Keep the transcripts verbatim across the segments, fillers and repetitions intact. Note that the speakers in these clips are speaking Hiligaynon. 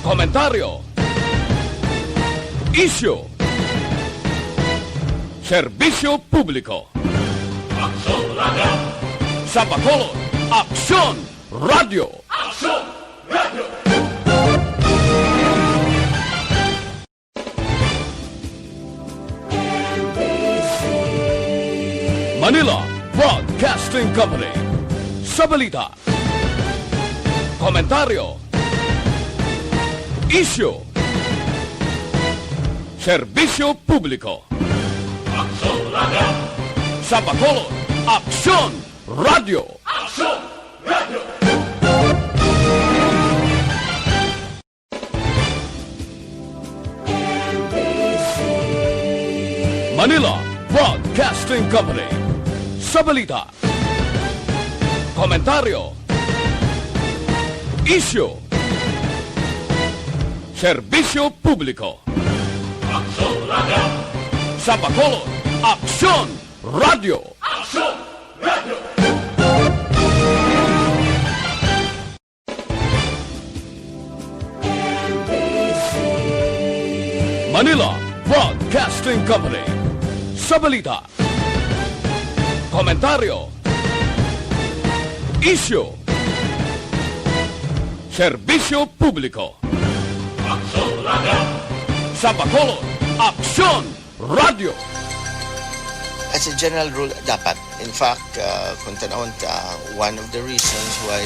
Komentaryo. Isyu. Serbisyo publiko. Aksyon Radio. Sa Bacolod, Aksyon Radio. Aksyon Radio. Manila Broadcasting Company. Sa balita, komentaryo, isyu, serbisyo publiko. Aksyon Radio. Sa Bacolod, Aksyon Radio. Aksyon Radio. Manila Broadcasting Company. Sa balita, komentaryo, isyu, serbisyo publiko. Aksyon Radio. Sa Bacolod, Aksyon Radio. Aksyon Radio. Manila Broadcasting Company. Sa balita, komentaryo, isyu, serbisyo publiko. Aksyon Radio. Sa Bacolod, Aksyon Radio. As a general rule, dapat. In fact, uh, kung tanawon ta, one of the reasons why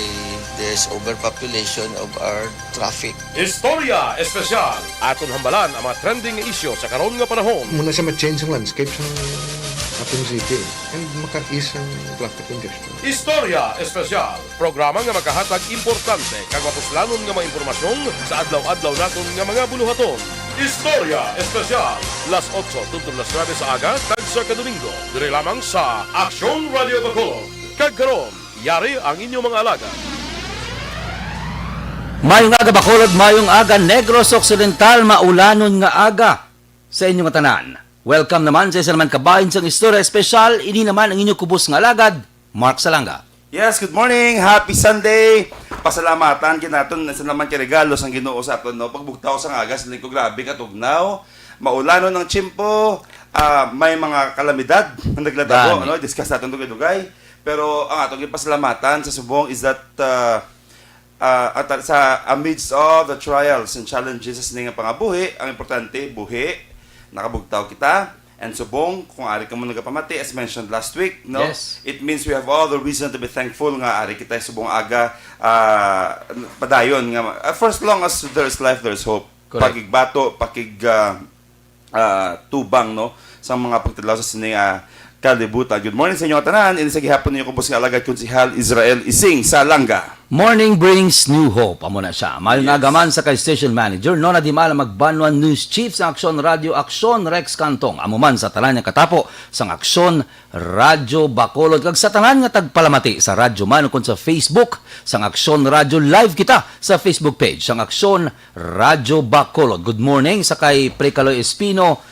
there's overpopulation of our traffic. Istorya Espesyal. Aton hambalan ang mga trending nga isyu sa karon nga panahon. Muna siya ma-change ang landscape sa ating city and maka-ease ang traffic congestion. Istorya Espesyal. Programa nga makahatag importante kag mapuslanon nga mga impormasyon sa adlaw-adlaw naton nga mga buluhaton. Istorya Espesyal, las otso tubtob las nuebe sa aga kag sa kadomingo, diri lamang sa Aksyon Radio Bacolod. Kag karon, yari ang inyo mga alagad. Mayong aga, Bacolod, mayong aga, Negros Occidental, maulanon nga aga sa inyo nga tanan. Welcome naman sa isa naman ka bahin sang Istorya Espesyal. Ini naman ang inyo kubos nga alagad, Mark Salanga. Yes, good morning. Happy Sunday. Pasalamatan kay naton sa naman kay regalo sang Ginoo sa aton, no? Pagbugtaw sang aga, siling ko, grabe katugnaw. Maulanon ang tiyempo, ah, may mga kalamidad nga naglatabo, Dami. no? Discuss naton dugay-dugay. Pero ang atong ipasalamatan sa subong is that, ah, ah, at sa amidst all the trials and challenges sa sining nga pangabuhi, ang importante, buhi, nakabugtaw kita, and subong, kung ari kamo nagapamati, as mentioned last week, no? Yes. It means we have all the reason to be thankful nga ari kita subong aga, ah, padayon nga, ah, for as long as there's life, there's hope. Correct. Pakigbato, pakig, ah, ah, tubang, no, sa mga pagtudlo sa sini, ah, kalibutan. Good morning sa inyo tanan. Ini sa gihapon ninyo kubos nga alagad, Konsehal Israel Ising Salanga. Morning brings new hope. Amo na siya. Mayong Yes. aga man sa kay station manager, Nona Dimala Magbanwa, news chief sa Aksyon Radio, Aksyon Rex Cantong. Amo man sa tanan nga katapo sang Aksyon Radio Bacolod, kag sa tanan nga tagpalamati sa radyo man ukon sa Facebook sang Aksyon Radio. Live kita sa Facebook page sang Aksyon Radio Bacolod. Good morning sa kay Pre Kaloy Espino,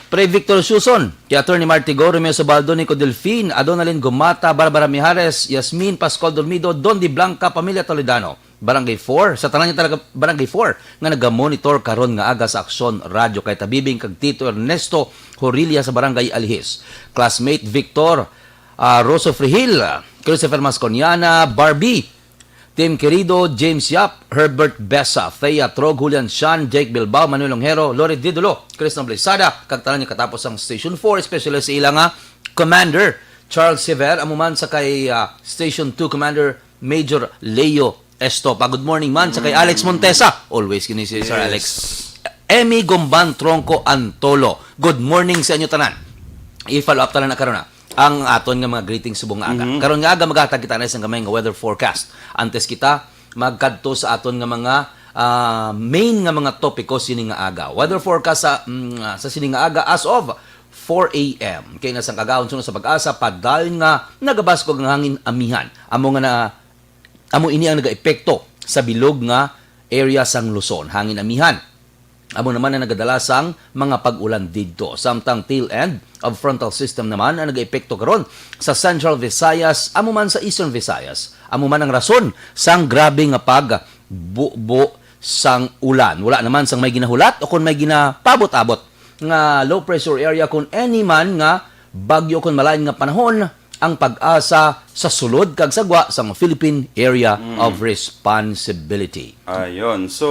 Pre Victor Suson, kay Attorney Martigo, Romeo Sobaldo, Nico Delfin, Adonalyn Gumata, Barbara Mijares, Yasmin Pascual Dormido, Don Di Blanca, Pamilya Toledano, Barangay four, sa tanan nga taga Barangay four nga nagamonitor karon nga aga sa Aksyon Radio, kay Tabibing kag Tito Ernesto Horilla sa Barangay Alihis, classmate Victor, ah, Rosso Frihil, Christopher Masconiana, Barbie, Tim Querido, James Yap, Herbert Besa, Thea Trog, Julian Shan, Jake Bilbao, Manuel Longhero, Lori Didulo, Chris Noblesada, kag tanan nga katapos ang Station four, especially sa ila nga Commander Charles Sever, amo man sa kay, ah, Station two Commander Major Leo Estopa. Good morning man sa kay Alex Montesa. Always kini si Sir Yes. Alex. Emmy Gomban Tronco Antolo. Good morning sa inyo tanan. I-follow up tanan na karon na ang aton nga mga greetings subong nga aga. Mhm. Karon nga aga maghatag kita na isang gamay nga weather forecast. Antes kita magkadto sa aton nga mga, ah, main nga mga topiko sini nga aga. Weather forecast sa, mm, ah, sa sini nga aga as of four a m. Kay nga sang kagahon suno sa pag-asa, padayon nga nagabaskog ang hangin amihan. Amo nga na, amo ini ang nagaepekto sa bilog nga area sang Luzon. Hangin amihan. Amo naman ang nagadala sang mga pag-ulan didto. Samtang tail end of frontal system naman ang nagaepekto karon sa Central Visayas, amo man sa Eastern Visayas. Amo man ang rason sang grabe nga pagbubo sang ulan. Wala naman sang may ginahulat o kon may ginapabot-abot nga low pressure area kon any man nga bagyo kon malain nga panahon ang PAGASA sa sulod kag sa gwa sang Philippine Area Mm. of Responsibility. Ayun. So,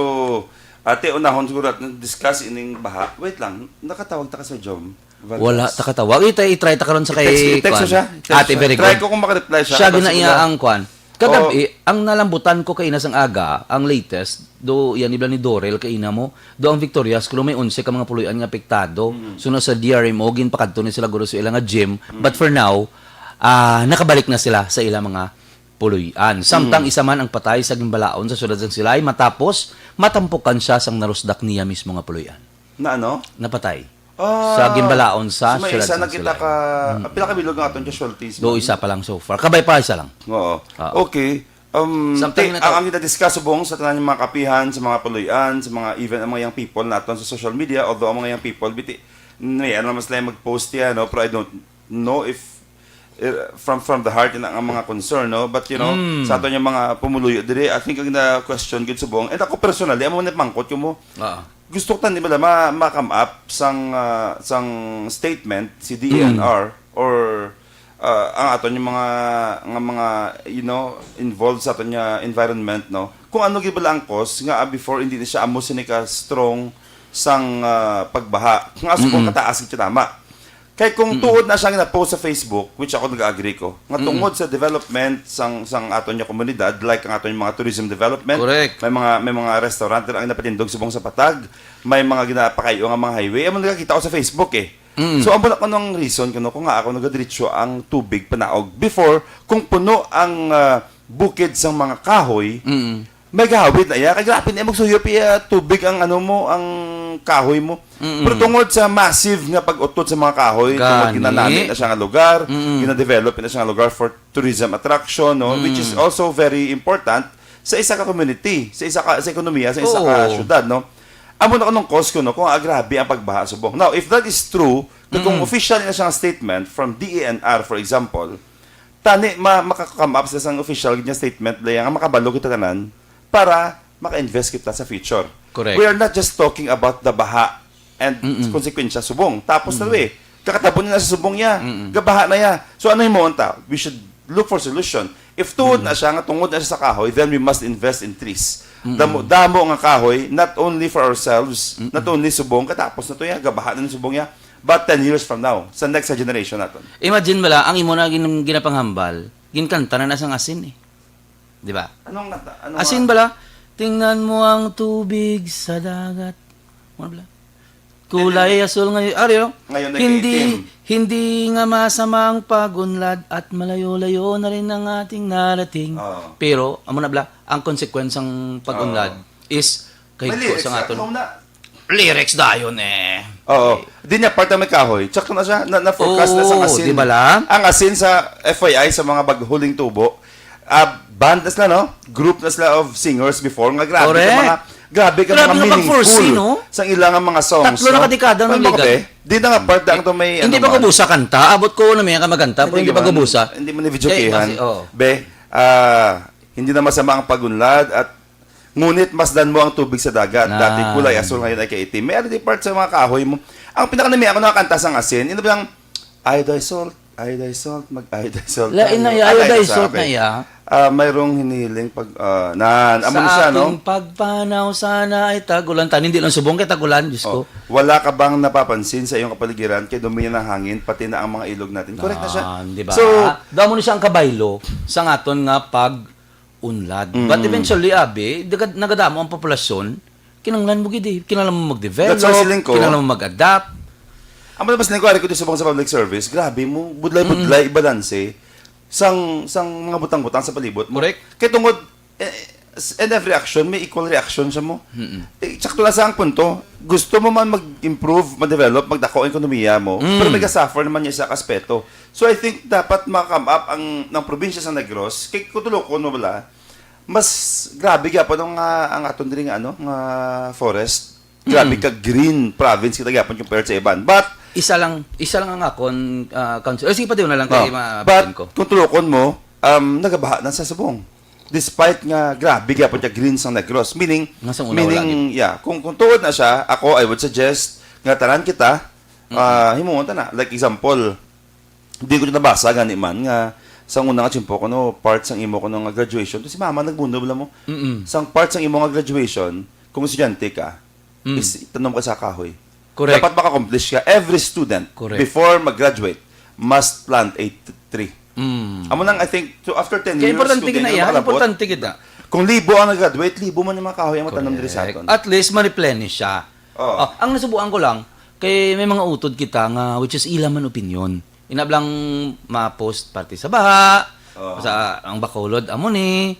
ate, unahon siguro at discuss ining baha. Wait lang, nakatawag ta ka sa Jom Vargas? Wala ta katawag. Ita, i-try ta karon sa I-text, kay i-text ko kwan. siya. I-text Ate, siya. Very Try good. ko kung ma-reply siya. Siya Kapag gina iya siguro ang kwan. Kagab-i, Oh. ang nalambutan ko kay ina sang aga, ang latest, do yan ibla ni Dorel kay ina mo, do ang Victorias, kuno may onse ka mga puloy-an nga apektado. Mm. So, na sa D R M O, ginpakadto ni sila guro sa ila nga gym. Mm. But for now, ah, nakabalik na sila sa ila mga puloy-an. Samtang Mm. isa man ang patay sa ginbalaon sa siyudad sang Silay, matapos matampukan siya sang narusdak niya mismo nga puloy-an. Na ano? Napatay. Ah, Sa ginbalaon sa so may siyudad isa sang na kita Silay. ka, Mm. pila ka bilog nga aton casualties, Do, ma'am? isa pa lang so far. Kabay pa, isa lang. Oo. Oo. Okay. Um, Samtang ti-, na ang, to. ang kita discuss subong sa tanan nga mga kapihan, sa mga puloy-an, sa mga, even ang mga young people naton sa social media, although ang mga young people, biti, may, ano naman sila yung mag-post yan, no? Pero I don't know if, eh, from, from the heart, yun ang mga concern, no? But, you know, Mm. sa aton yung mga pumuluyo diri, I think ang na-question gid subong, and ako personally, amo na pangkot ko mo, Oo. gusto ko tani bala ma, ma-come up sang, ah, sang statement si Mm. D E N R or, ah, ang aton yung mga, nga mga, you know, involved sa aton nga environment, no? Kung ano gid bala ang cause nga, ah, before hindi na siya amo sini ka strong sang, ah, pagbaha. Nga subong Mm-mm. kataas gid siya tama. Kay kung Mm-mm. tuod na siya nga na-post sa Facebook, which ako nag-agree ko, nga Mm-mm. tungod sa development sang, sang aton nga komunidad, like ang aton mga tourism development, Correct. may mga, may mga restaurant ang napatindog subong sa patag, may mga ginapakayo nga mga highway, amo nakakita ko sa Facebook eh. Mm. So, amo na kuno ang reason kuno kung nga ako nagadiretso ang tubig panaog. Before, kung puno ang, ah, bukid sang mga kahoy, Mm. may gahawid na iya. Kay grabe na, magsuyop iya tubig ang ano mo, ang kahoy mo. Mm-mm. Pero tungod sa massive nga pag-utod sa mga kahoy, tungod Gani. ginanami na siya nga lugar, Mm-mm. ginadevelop na siya nga lugar for tourism attraction, no? Which is Mm. also very important sa isa ka community, sa isa ka, sa ekonomiya, sa isa ka Oo. syudad, no? Amo na kunong cause ko, no, kung agrabe ang pagbaha subong. Now, if that is true, na kung Mm. official na siyang statement from D E N R, for example, tani ma-, maka-come up sa isang official nga statement, laya nga makabalo kita tanan para maka-invest kita sa future. Correct. We are not just talking about the baha and Mm-mm. konsekwensya subong. Tapos na Mm-mm. eh. Kakatabo na sa subong niya. Mm-mm. Gabaha na ya. So ano yung mo unta? We should look for solution. If tuod Mm-mm. na siya, nga tungod na siya sa kahoy, then we must invest in trees. Mm-mm. Damo, damo nga kahoy, not only for ourselves, Mm-mm. not only subong, katapos na to ya, gabaha na ng subong ya, but ten years from now, sa next generation naton. Imagine bala, ang imo na gin-, ginapanghambal, ginkanta na na sang asin eh. Di ba? Anong nata-, anong Asin nga bala, tingnan mo ang tubig sa dagat. Ano bala? Kulay Hindi. asul ngayon. Ari, oh. Ngayon ay Hindi, kaitim. hindi nga masamang pag-unlad at malayo-layo na rin ang ating narating. Oo. Pero, amo na bala, ang konsekwensang pag-unlad Oo. is May kahigko lyrics sa na, aton. Kung na, Lyrics dayon eh. Oo. Di niya part na may kahoy. Tsaka na siya, na, na-forecast na sa Oo, asin. Di ba lang? Ang asin sa F Y I, sa mga baghuling tubo, ah, band na sila, no? Group na sila of singers before. Nga grabe Correct. ka mga, grabe ka Grabe mga nga pag-foresee, meaningful no? sa ilang nga mga songs, Tatlo na no? kadekada Ano ang ba ka, ligan. be? Di na nga part ang to may, Hindi ano pa man. gubusa kanta. Abot ko na may ka maganta, pero Hindi hindi pa ka man, gubusa. hindi man ni video Kay kihan. basi, oo. Be, ah, hindi na masama ang pag-unlad at ngunit masdan mo ang tubig sa dagat. Dati Nan. kulay asul, ngayon ay kaitim. May ano di part sa mga kahoy mo. Ang pinaka nami ako nakakanta sang asin, ino ba lang, "Iodized salt, iodized salt, mag-iodized salt Lain tayo." na, Ay, iodized ay, salt sabi. na iya. Ah, mayroong hinihiling pag, ah, nan, amo Sa na siya, no? aking pagpanaw, sana ay tag-ulan. Tan, hindi lang subong kay tag-ulan, Diyos ko. Oh, wala ka bang napapansin sa iyong kapaligiran kay dumi na ng hangin, pati na ang mga ilog natin? Correct na siya. Nan, di ba? So, Damo ni siya ang kabaylo sa aton nga pag-unlad. Mm. But eventually, abi, daga-, nagadamo ang populasyon, kinahanglan mo gid eh. Kinahanglan mo mag-develop, That's why siling ko, kinahanglan mo mag-adapt. Ang mga mas nagwari ko di subong sa public service, grabe mo, budlay-budlay, Mm. ibalanse sang, sang mga butang-butang sa palibot mo. Correct. Kay tungod, eh, s-, and every action, may equal reaction siya mo. Mm-mm. Eh, sakto lang sa ang punto. Gusto mo man mag-improve, ma-develop, magdako ang ekonomiya mo, Mm. pero may ka-suffer naman niya sa aspeto. So, I think dapat maka-come up ang, ng probinsya sa Negros. Kay kung tulokon mo bala, mas grabe gyapon ang, ah, ang aton diri nga, ano, nga forest. Grabe Mm. ka green province kita gyapon compared sa iban. But Isa lang, isa lang ang akon, ah, council. Eh, sige, pati na lang kay Oh, ma-, but ko. kung tulokon mo, um, nagabaha na sa subong. despite nga grabe gyapon ka green sang Negros. Meaning, Nga sa una wala meaning, yeah, kung, kung tuod na siya, ako, I would suggest nga tanan kita, ah, himuon ta na. Like example, di ko nabasa gani man nga sang una nga tiyempo ko, no, part sang imo ko, no, nga graduation, to si mama nagbuno bala mo. Mm-mm. Sang part sang imo nga graduation, kung estudyante ka, Mm. is tanom ka sa kahoy. Correct. Dapat maka-accomplish ka. Every student, Correct. before mag-graduate, must plant a t- tree. Mm. Amo nang, I think, so after ten Kaya years, importante kung gid na di iya, makalabot, importante gid na. Kung libo ang nag-graduate, libo man yung mga kahoy ang matanom diri sa Correct. aton. At least, ma-replenish siya. Oh. Ah, ang nasubuan ko lang, kay may mga utod kita nga, which is ila man opinion. Ina blang ma-post parte sa baha, Oh. sa ang Bacolod, amo ni,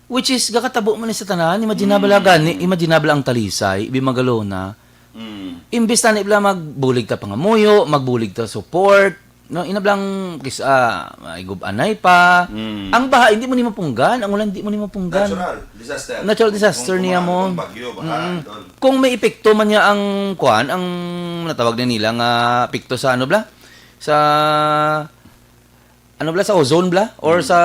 which is, gakatabo man ni sa tanan. Imagine na bala Mm. gani, imagine na bala ang Talisay, ibi Magalona. Mm. Imbis tani bala magbulig ta pangamuyo, magbulig ta support, no, ina blang kis-, ah, may gub-anay pa. Mm. Ang baha, hindi mo ni mapunggan, ang ulan, hindi mo ni mapunggan. Natural disaster. Natural disaster Kung niya kumain mo. Kung bagyo, baha, Mm. doon. Kung may epekto man niya ang, kuan, ang natawag na nila nga epekto sa ano bala? Sa ano bala, sa ozone bala? Or Hmm. sa,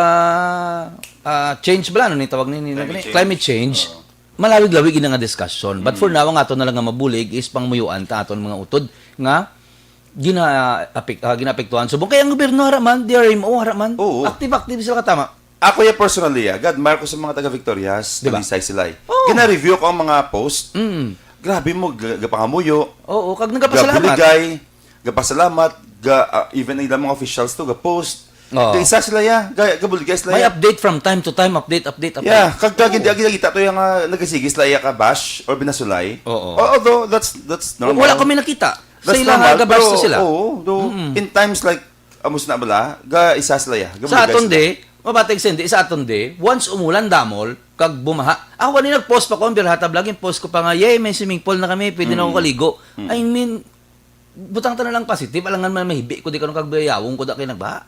ah, change bala? Ano ni tawag ni, ni, Climate ni? change. Climate change. Oo. Malawig-lawig ina nga discussion. But for Hmm. now, ang ato na lang nga mabulig is pangmuyuan ta aton mga utod nga gina-apek-, ah, ginaapektuhan. Subong kay ang gobyerno, hara man, D R M O, hara man. Oo. Active-active sila katama. Ako ya personally, ah, God, Marcos sa mga taga Victorias, Di ba? Talisay sila eh. Oo. Gina-review ko ang mga post. Mm. Grabe mo, ga-, gapangamuyo. Oo, kag nagapasalamat. Gabuligay, gapasalamat, ga, ah, even ang ilang mga officials to, ga-post. Oo. Kay isa sila ya, ga, gabuligay sila May ya. update from time to time, update, update, update. Yeah, kag, kag hindi, Oo. agi nakita to yung, ah, nagasigi sila ya ka bash or binasulay. Oo. Although, that's, that's normal. Wala kami nakita. Sa That's ilang normal, ga-bash pero, to sila. oo, though, Mm-mm. in times like, amos na bala, ga isa sila ya, ga Sa buligay aton sila. di, mabatay sa hindi, sa aton di, once umulan damol, kag bumaha. Ako, wala nag-post pa ko, ang Birhata Vlog, yung post ko pa nga, "Yay, may swimming pool na kami, pwede na ako Mm. kaligo." Mm. I mean, butang ta na lang positive, alangan man mahibi ko di karon kag bayawong ko da kay nagbaha.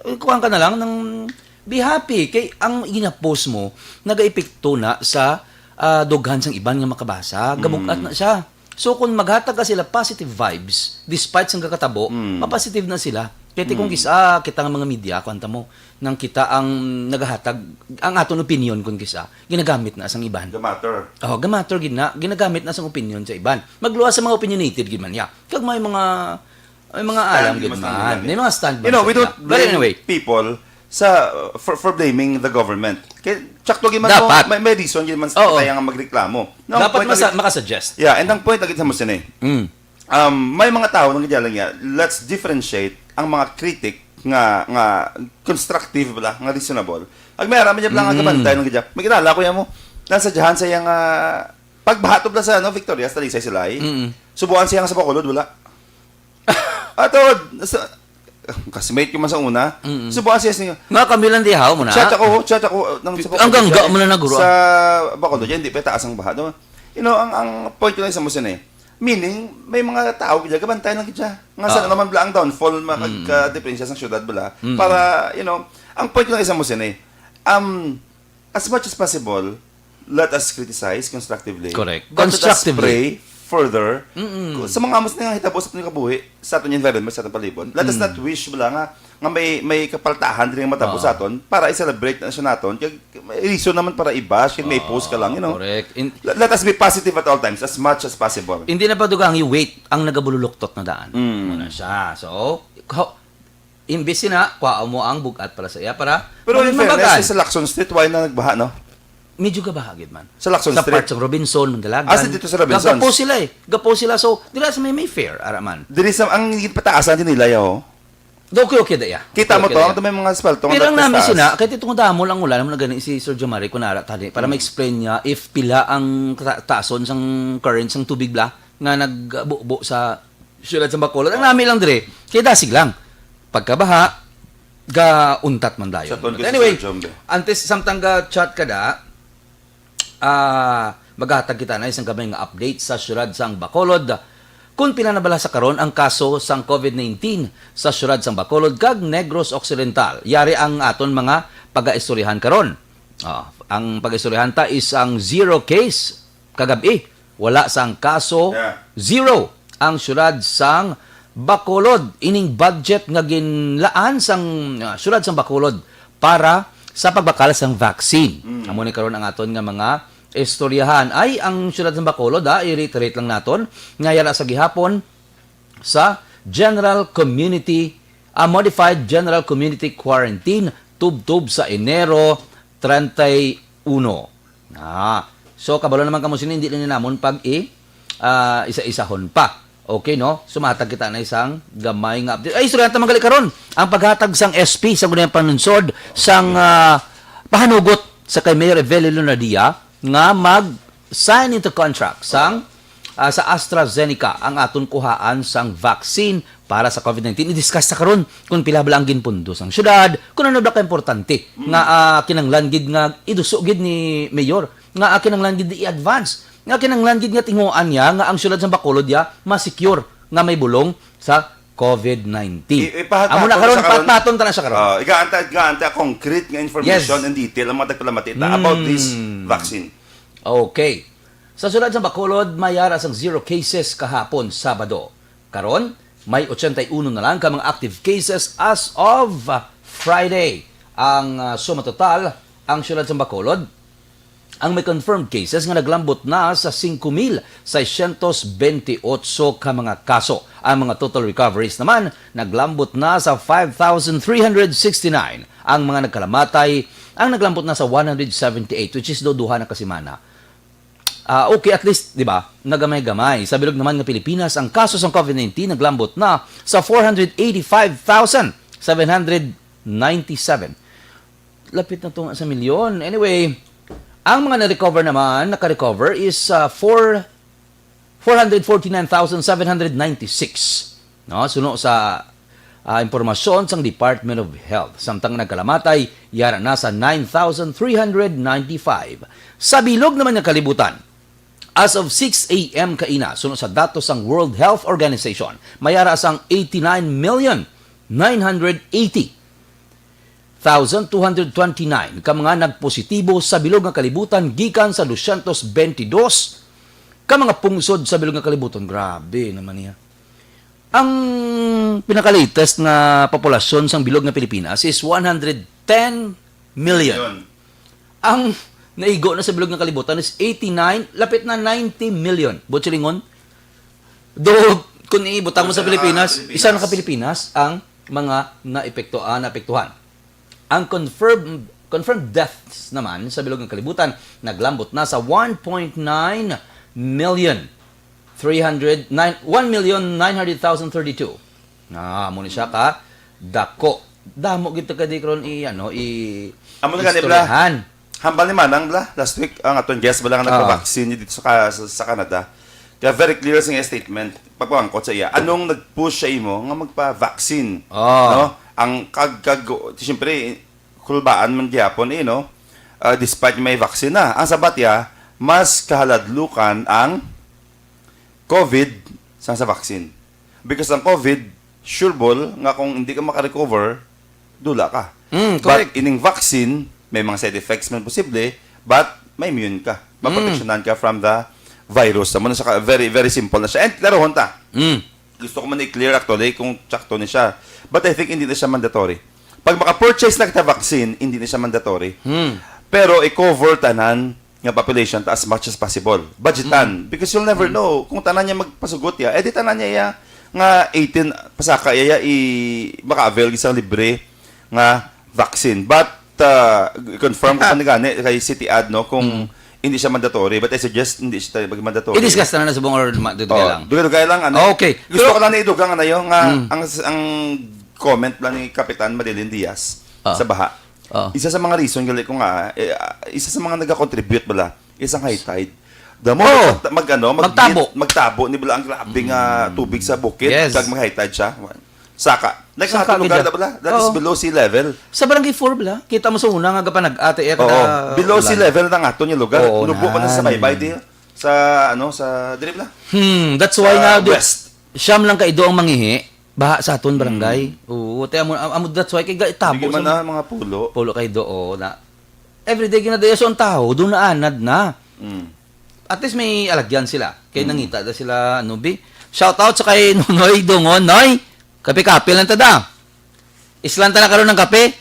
Eh, kuwan ka na lang ng be happy, kay ang gina-post mo, nagaepekto na sa, ah, dughan sang iban nga makabasa, gabug-at Mm. na siya. So, kung maghatag ka sila positive vibes, despite sang kakatabo, Mm. mapositive na sila. Kaya ti kung Mm. kisa, kita nga mga media, kuwan ta mo, nang kita ang nagahatag, ang aton opinion kung kisa, ginagamit na sang iban. Gamatter. Oh, gamatter gid na, ginagamit na sang opinion sa iban. Magluwas sa mga opinionated gid man niya. Kag may mga, may mga Stand alam gid gid man sa man. nila. May mga stand You man know, sa we nila. don't But blame anyway. people sa, for, for blaming the government. Kay, tsakto gid man Dapat. mo, may, may reason gid man sa Oo. tayo nga magreklamo. No, ang Dapat point masa-, lagi makasuggest. Yeah, and ang point lagi sa mo sini. Mm. Um, may mga tao nang gidya lang niya, let's differentiate ang mga critic nga, nga constructive bala, nga reasonable. Ag may aram niya lang nga Mm. kabantay nang gidya. May kilala ko yan mo. Nasa dyahan sa iyang, ah, pagbaha to bala sa, ano, Victoria, sa Talisay Silay. Mm. Subuan siya nga sa Bacolod, wala. Ato, sa, classmate ko man sa una. Mm. Subuan siya siya. Nga kami lang di haw mo na. Chat ako, chat ako, nang sa Ang Bacolod gangga siya, mo na naguro. Sa Bacolod, hindi pa taas ang baha, no? You know, ang, ang point ko lang sa mo siya, eh. Meaning, may mga tao gid, gabantay lang gid siya. Nga sa Oo. naman bala ang downfall, Mm. makagka-diferensya sa syudad bala. Mm. Para, you know, ang point ko lang isa mo siya, eh. Um, as much as possible, let us criticize constructively. Correct. But let us Constructively. pray further Mm-mm. ku-, sa mga amos na nga hitabo sa aton kabuhi, sa aton environment, sa aton palibot. Let us Mm. not wish bala nga, nga may, may kapaltahan diri nga matabo Oo. sa aton para i-celebrate na siya naton. Kay may reason naman para i-bash, kay may Oo, post ka lang, you know. correct. In- Let, let us be positive at all times, as much as possible. Hindi na padugang i-wait ang nagabululuktot na daan. Mm. Muna siya. So, ka-, imbis na, kuha mo ang bugat para sa iya, para Pero in maging fairness, mabagal. Sa Lacson Street, why na nagbaha, no? Medyo gabaha gid man. Sa Lacson Sa Street? part sa Robinson, Mandalagan. Ah, sa dito sa Robinson? Gapo sila eh. Gapo sila. So, dira sa may Mayfair, ara man. Diri sa, ang pataas ang dinilay, oh. Do, okay, okay, da, yeah. Kita Okay, mo okay, to, da, ang yeah. may mga asfalto, ang Pero ang nagpas nami taas. sina, kahit itong damol ang ulan, mo na gani si Sir Jomari, kunara, tani, para Mm. ma-explain niya if pila ang ta-, taason sang current sang tubig bla, nga nagbubo sa siyudad sa Bacolod. Ang nami lang dire, kay dasig lang. Pagkabaha, gauntat man dayon. Sa tungkol But sa anyway, Sir Jom, be. antes samtang ga-chat ka da, ah, maghatag kita na isang gamay nga update sa siyudad sang Bacolod. Kung pila na bala sa karon ang kaso sang covid nineteen sa siyudad sang Bacolod kag Negros Occidental. Yari ang aton mga pagaistoryahan karon. Ah, ang pagaistoryahan ta is ang zero case kagab-i. Wala sang kaso, Yeah. zero ang siyudad sang Bacolod. Ining budget nga ginlaan sang, ah, siyudad sang Bacolod para sa pagbakal sang vaccine. Mm. Amo ni karon ang aton nga mga istoryahan. Ay, ang siyudad sa Bacolod, ah, i-reiterate lang naton, nga yara sa gihapon sa general community, ah, modified general community quarantine, tubtob sa Enero treinta y uno. Ah, so, kabalo naman kamo sini, hindi na namon pag i-, ah, isa-isahon pa. Okay, no? Sumatag kita na isang gamay nga update. Ay, istoryahan ta man gali karon ang paghatag sang S P sa Gunay Panunsod sang, ah, pahanugot sa kay Mayor Evelio Lunardia nga mag-sign into contract sang, ah, sa AstraZeneca ang aton kuhaan sang vaccine para sa COVID nineteen. I-discuss ta karon kung pila bala ang ginpundo sang syudad, kung ano bala ka importante nga, ah, kinahanglan gid nga iduso gid ni Mayor, nga, ah, kinahanglan gid i-advance, nga kinahanglan gid nga tinguhaan niya nga ang syudad sa Bacolod ya ma-secure nga may bulong sa COVID nineteen. I-, ipahat-, Amo na paton karon, sa karon. Patpaton ta na siya karon. Ah, igaanta, igaanta concrete nga information Yes. and detail ang mga tagpalamati ta about this Mm. vaccine. Okay. Sa syudad sa Bacolod, may ara sang zero cases kahapon, Sabado. Karon, may ochenta y uno na lang ka mga active cases as of, ah, Friday. Ang, ah, suma total, ang syudad sa Bacolod, ang may confirmed cases nga naglambot na sa singko mil seiscientos bentiocho ka mga kaso. Ang mga total recoveries naman naglambot na sa five thousand three hundred sixty-nine. Ang mga nagkalamatay, ang naglambot na sa one hundred seventy-eight, which is do duha na ka semana. Ah, okay, at least, di ba, nagamay-gamay. Sa bilog naman nga Pilipinas, ang kaso sang COVID nineteen naglambot na sa four hundred eighty-five thousand seven hundred ninety-seven. Lapit na to nga sa milyon. Anyway, ang mga na-recover naman, naka-recover is, ah, four, four hundred forty-nine thousand seven hundred ninety-six. No? Suno sa, ah, impormasyon sang Department of Health. Samtang nagkalamatay, yara na sa nine thousand three hundred ninety-five. Sa bilog naman nga kalibutan, as of six A M kaina, suno sa datos sang World Health Organization, may ara sang eighty-nine million nine hundred eighty thousand two hundred twenty-nine ka mga nagpositibo sa bilog nga kalibutan gikan sa dosyentos bentidós ka mga pungsod sa bilog nga kalibutan. Grabe naman niya. Ang pinaka-latest nga populasyon sang bilog nga Pilipinas is one hundred ten million. Million. Ang naigo na sa bilog nga kalibutan is eighty-nine, lapit na ninety million. Buot silingon, do, kung ibutang mo sa Sa Pilipinas, Pilipinas. Isa na ka Pilipinas ang mga naepekto-, ah, naapektuhan. Ang confirmed, confirmed deaths naman sa bilog nga kalibutan naglambot na sa one point nine million three hundred, nine, one million nine hundred thousand thirty-two. Ah, amo ni siya ka dako. Damo gid ta ka di karon i, ano, i Amo na gani, bla. istoryahan. Hambal ni Manang, bla, last week, ang aton guest, bla, nga Ah. nagpa-vaccine dito sa, ka-, sa, sa Canada. Kaya very clear sa iya statement, pagpangkot sa iya. Anong nag-push sa imo nga magpa-vaccine? Ah. No? Ang kag, kag, siyempre, kulbaan man gihapon, eh, no? Ah, despite may vaccine na. Ang sabat iya, mas kahaladlukan ang COVID sang sa vaccine. Because ang COVID, sure ball nga kung hindi ka makarecover, dula ka. Mm, But correct. ining vaccine, may mga side effects man posible, but may immune ka. Mm. Maproteksyonan ka from the virus. Amo na siya ka, very, very simple na siya. And klarohon ta. Mm. Gusto ko man i-clear actually kung tsakto ni siya. But I think hindi na siya mandatory. Pag maka-purchase na kita vaccine, hindi na siya mandatory. Mm. Pero i-cover tanan nga population ta as much as possible. Budgetan. Mm. Because you'll never Mm. know kung tanan niya magpasugot ya. Eh di tanan niya ya nga eighteen pasaka ya, ya i maka-avail sa libre nga vaccine. But uh, confirm ko Ah. pa ni gani kay City Ad, no, kung Mm. hindi siya mandatory. But I suggest hindi siya talaga mandatory. I-discuss na na subong or ma-, dugay Oh, lang. dugay-dugay lang, ano. Okay. Gusto Pero ko lang na idugang, ano, yung, ah, Mm. ang, ang comment lang ni Kapitan Marilyn Diaz Ah. sa baha. Ah. Isa sa mga reason, gali ko nga, eh, ah, isa sa mga nag-contribute bala, isang high tide. The moment Oh. mag-, mag-, ano, mag-, Magtabo. magtabo ni bala ang grabe nga Mm. tubig sa bukid, Yes. kag mag-high tide siya. Saka, like, Saka sa lugar gid. na bala, that is Oo. below sea level. Sa Barangay four bala, kita mo sa una nga gapanag-ate, eh, Oo. kada Below sea ulan. level na nga to yung lugar. Oo, Nubo pa na sa nan. baybay, di, sa, ano, sa, diri bala? Hmm, that's why Sa nga, di, west. siyam lang ka ido ang mangihi, baha sa aton barangay. Hmm. Oo, te, amo, amo, that's why kay ga-, itabo Bigyan man sa na mga pulo. pulo kay do, oo, na. Everyday ginadayaso ang tao, doon na anad na. Hmm. At least may alagyan sila. Kay Hmm. nangita na sila, ano, bi? Shout out sa kay Nonoy Dungon, Noy! Kape-kape lang ta da. Islan ta na karon ng kape.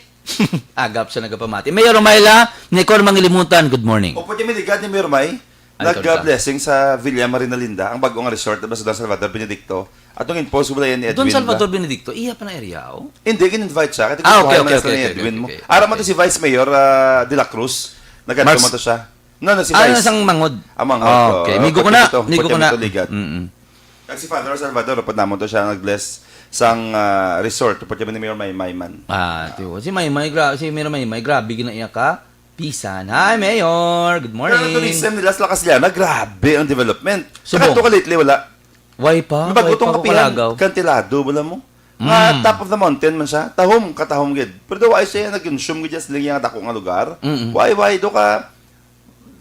Agap sa nagapamati. Mayor Romila, Nicor Mangilimutan, good morning. Opo, di may ligad ni Mayor May. Ay, sorry ka. Nag-blessing sa Villa Marinalinda, ang bag-o nga resort diba, sa Don Salvador Benedicto. Atong impose wala yan ni Edwin. Don Salvador Benedicto, iya pa na area, oh? Hindi, gin-invite siya. Kaya Ah, okay, kukuha man okay, sa okay, ni okay, Edwin okay, mo. okay. Ara man to si Vice Mayor ah, De La Cruz. Nag-adto Mars- man to siya. No, no, si Ah, Vice. sang Mangod. Amang Ah, Otto. okay. Ah, Migo ko pati na, dito, migo ko pati na. dito, ligad. Mm-mm. Kag si Father Salvador, pwede naman to siya nag-bless sang ah, resort, pwede naman ni Mayor Maymay man. Ah, tiyo. Si Maymay, gra- si Mayor Maymay, grabe gina iya ka. Pisan. Hi, Mayor. Good Pero ang morning. tourism nila sa Lakas Liana, grabe ang development. Subong. Saka to ka lately, wala. Why pa? May bago Why tong pa kapihan, kakalagaw? Kantilado, wala mo. Nga top of the mountain man siya, tahom, katahom gid. Pero why siya nag-consume gid siya sa lingya nga dako nga lugar? Mm-mm. Why, why do ka,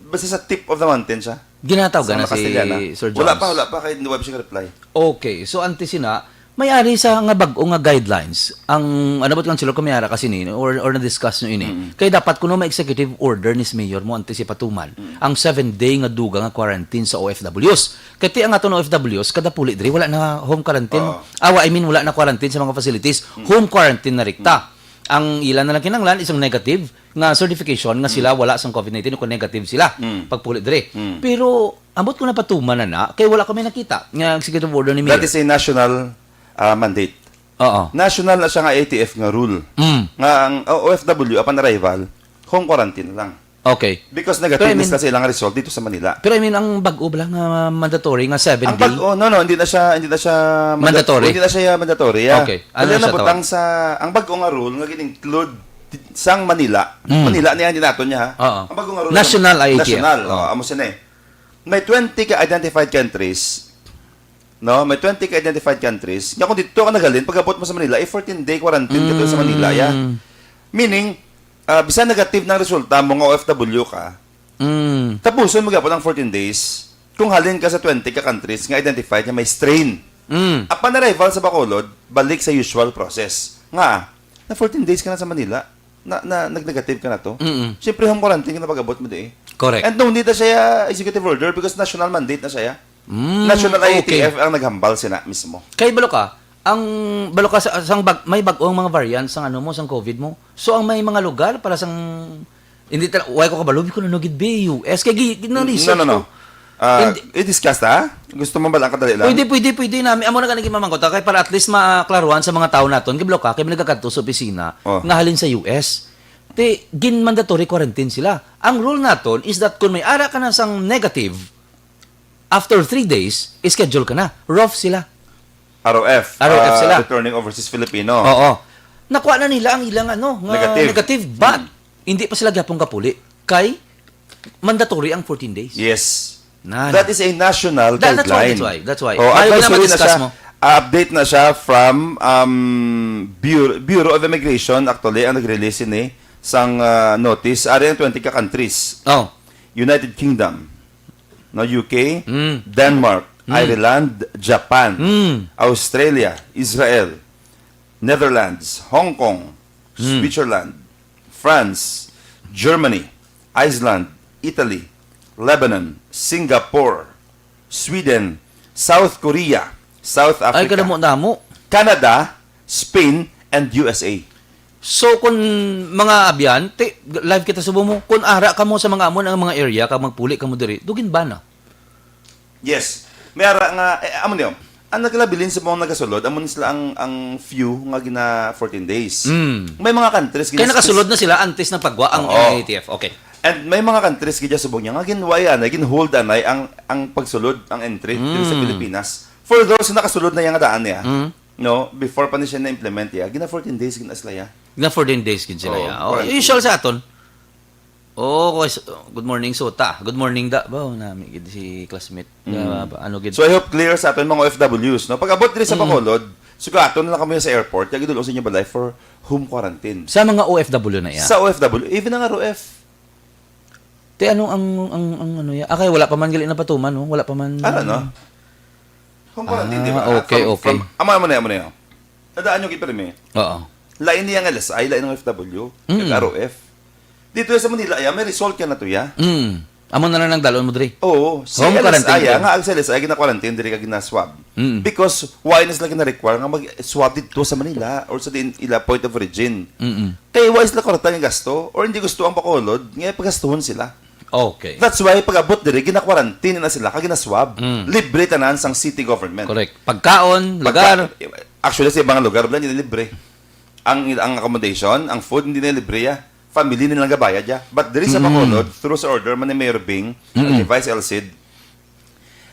basta sa tip of the mountain siya? Ginataw Sa na mga si Castellana. Sir Jones. Wala pa, wala pa, kay wala pa siya reply. Okay, so antes na, may ari sa nga bag-o nga guidelines. Ang, ano ba, Councilor, kung may ara kasi ni, or, or na-discuss nyo ini. Kaya dapat kuno may executive order ni si Mayor mo antes ipatuman ang seven-day nga duga nga quarantine sa O F Ws. Kaya ti ang aton O F Ws, kada puli diri, wala na home quarantine. Oo. Ah, I mean, wala na quarantine sa mga facilities. Home quarantine na rikta. Ang ila na lang kinanglan isang negative nga certification nga sila wala sang COVID nineteen o kung negative sila pagpuli diri. Pero ambot ko napatuman na na, kay wala kami nakita nga executive order ni Mayor. That is a national ah, mandate. Oo. National na siya nga A T F nga rule. Mm. Nga ang O F W upon arrival, home quarantine lang. Okay. Because Pero I negative mean- na sila nga result dito sa Manila. Pero I mean, ang bag-o bala nga mandatory nga seven Ang day? bag-o, no, no, hindi na siya, hindi na siya manda- Mandatory. Hindi na siya mandatory. Ah. Okay. Ano Dali siya na butang sa, ang bag-o nga rule nga gin-include sang Manila. Mm. Manila niya, hindi nato niya, ha? Oo. Ang bag-o nga rule. National I A T F. National. Oo. Oh, amo siya na eh. May twenty ka identified countries. No? May twenty ka identified countries. Nga kung dito ka nagalin, pag-abot mo sa Manila, eh, fourteen-day quarantine ka dito sa Manila, ya. Mm. Meaning, ah, bisan negative na ang resulta mo nga O F W ka, Mm. tapuson mo gyapon ang fourteen days kung halin ka sa twenty ka countries nga identified nga may strain. Mm. Upon arrival sa Bacolod, balik sa usual process. Nga, na fourteen days ka na sa Manila, na, na nag-negative ka na to. Mm-mm. Siyempre, home quarantine ka na pag-abot mo di eh. Correct. And no, hindi na siya executive order because national mandate na siya. Mm, National okay. I A T F ang naghambal sina mismo. Kay balo ka, ang balo ka sa, sang bag, may bag-ong mga variant sang ano mo, sang COVID mo. So ang may mga lugar para sang hindi tal why ko kabalo kung ano gid B U S kay gi, gi, No, research no, no. ko. Ah, Hindi- i-discuss ta? Gusto mo ba lang kadali lang? Pwede, pwede, pwede namin. Amo na gani gimamangkot kay para at least maklaruhan sa mga tao naton, kay balo ka, kay may nagakadto sa opisina Oh. nga halin sa U S. Ti gin mandatory quarantine sila. Ang rule naton is that kung may ara ka na sang negative, after three days, schedule ka na. Rough sila. R O F. R O F ah, sila. Returning Overseas Filipino. Oo. Nakuha na nila ang ilang ano, nga Negative. negative, but hindi pa sila gyapon kapuli kay mandatory ang fourteen days. Yes. Na, That na. is a national That- that's why, guideline. that's why, that's why. Oh, Maayo advisory na na ma-discuss siya. mo. Ah, update na siya from um, Bureau, Bureau of Immigration, actually, ang nag-release ini sang ah, notice. Ari ang twenty ka countries. Oh. United Kingdom, no, U K, Mm. Denmark, Ireland, Japan, Mm. Australia, Israel, Netherlands, Hong Kong, Mm. Switzerland, France, Germany, Iceland, Italy, Lebanon, Singapore, Sweden, South Korea, South Ay, Africa, kadamo-damo. Canada, Spain, and U S A. So, kung mga abyan, ti, live kita subo mo, kung ara ka mo sa mga amon ang mga area, ka magpuli ka mo diri, dugin ba na? Yes. May ara nga, eh, amo niyo, ang nagkalabilin sa mga nagasulod, amo ni sila ang, ang few nga gina fourteen days. Mm. May mga countries Kaya gina- nakasulod na sila antes na pagwa ang Oo. I A T F. Okay. And may mga countries gid subong niya nga ginway anay, ginhold anay ang ang pagsulod ang entry dito sa Mm. Pilipinas. For those na nakasulod na yang daan niya, Mm. no, before pa ni siya na-implement ya, gina fourteen days gina sila ya. Na fourteen days gid sila Oo, ya. Oh, quarantine. Usual sa aton. Oh, guys, good morning Suta. Good morning da. Ba nami gid si classmate. Mm. Ah, ano gid. So I hope clear sa aton mga O F Ws, no. Pag abot diri sa Mm. Bacolod, sugaton na lang kami sa airport, kaya gidulong sa inyo balay for home quarantine. Sa mga O F W na iya. Sa O F W, even ang R O F. Te, ano ang, ang, ang ano ya? Ah, kay wala pa man gali napatuman, no? Wala pa man. Ano, no? Home quarantine, Ah, di ba? okay, From- okay. From, amo, amo na, amo na yun. Nadaan nyo, Kiperme. Oo. Lain niya nga L S I, lain ng O F W, Mm. nag-R O F. Dito sa Manila, ya, may result ka na to, ya. Mm. Amo na lang ang dalon mo diri. Oo, si Home L S I, quarantine, ah, correct. Nga ang sa L S I, gina-quarantine diri ka gina-swab. Mm. Because why na sila gina-require nga mag-swab dito sa Manila or sa din ila point of origin? Mm-mm. Kaya why sila kwarta nga gasto? Or hindi gusto ang Bacolod, nga pagastuhon sila. Okay. That's why pag-abot diri, gina-quarantine na sila, kag gina-swab. Mm. Libre tanan sang city government. Correct. Pagkaon, Pagka- lugar. Actually, sa ibang lugar, wala nila libre. Ang, ang accommodation, ang food, hindi na libre ya. Family nilang gabayad ya. But diri sa Mm. Bacolod, through sa order man ni Mayor Bing, Mm. ni Vice Elcid,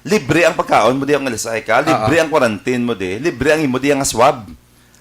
libre ang pagkaon mo di ang L S I ka, libre Ah, ah. ang quarantine mo di, libre ang imo di ang swab.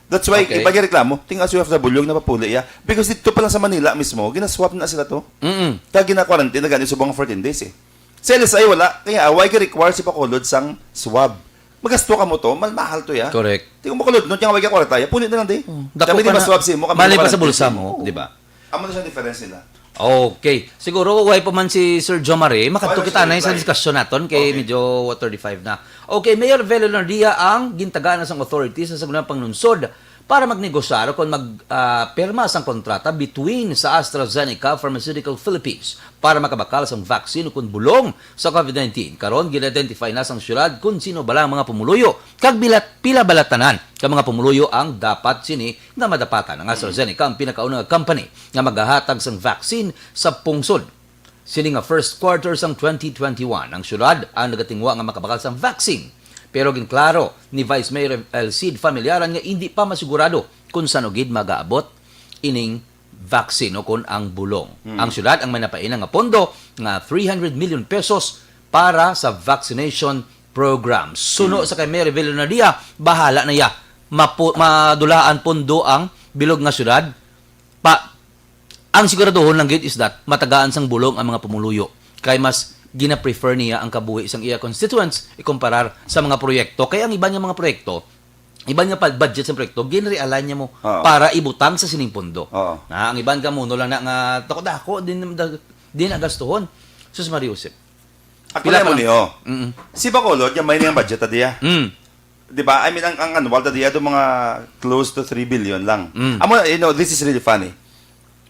That's why, Okay. iba yung reklamo, tinga sa O F W yung napapuli ya. Because dito pa lang sa Manila mismo, ginaswab na sila to. Mm-mm. Kaya gina-quarantine na gani subong fourteen days eh. Sa L S I wala, kaya why ga-require si Bacolod sang swab? Magasto ka mo to, mal mahal to ya. Correct. Tingnan mo Bacolod, no, yung why ka kwarta ya, puni na lang di. Oh, dako Kami di pa na, maswab si mo, kami mali di pa sa quarantine. bulsa mo, Oo. Di ba? Amo na siyang difference nila. Okay. Siguro, way pa man si Sir Jomare, makadto Wala kita siya na sa reply. diskusyon naton kay Okay. medyo thirty-five na. Okay, Mayor Vel Leonardia ang gintagaan na sang authority sa Sagulang Panglunsod para magnegosar o kung mag, ah, pirma sang kontrata between sa AstraZeneca Pharmaceutical Philippines para makabakal sang vaccine o kung bulong sa COVID nineteen. Karon, gin-identify na sang syudad kung sino bala ang mga pumuluyo kag bilat, pila bala tanan ka mga pumuluyo ang dapat sini nga madapatan. Ang AstraZeneca ang pinakauna nga company nga magahatag sang vaccine sa pungsod. Sini nga first quarter sang twenty twenty-one, ang syudad ang nagatingwa nga makabakal sang vaccine. Pero ginklaro ni Vice Mayor El Cid Familiaran nga indi pa masigurado kung sano gid magaabot ining vaccine o kon ang bulong. Ang syudad ang may napaina nga pondo nga three hundred million pesos para sa vaccination program. Suno sa kay Mayor Villanueva, bahala na iya. Mapu- madulaan pondo ang bilog nga syudad. Pa, ang siguraduhon lang gid is that matagaan sang bulong ang mga pumuluyo. Kay mas gina-prefer niya ang kabuhi sang iya constituents ikumparar sa mga proyekto. Kay ang iban nga mga proyekto, iban nga pa- budget sa proyekto, gin-realign niya mo Oo. para ibutang sa sining pondo. Oo. Na ang iban ka muno lang na nga dako-dako din, din nagastuhon. Sus Maria Josep. Ako Pila lang pa mo lang? niyo. Mm. Si Bacolod, yung may niyang budget tadi ah. Mm. Di ba? I mean, ang, ang annual tadi ah, mga close to three billion lang. Mm. Amo, you know, this is really funny.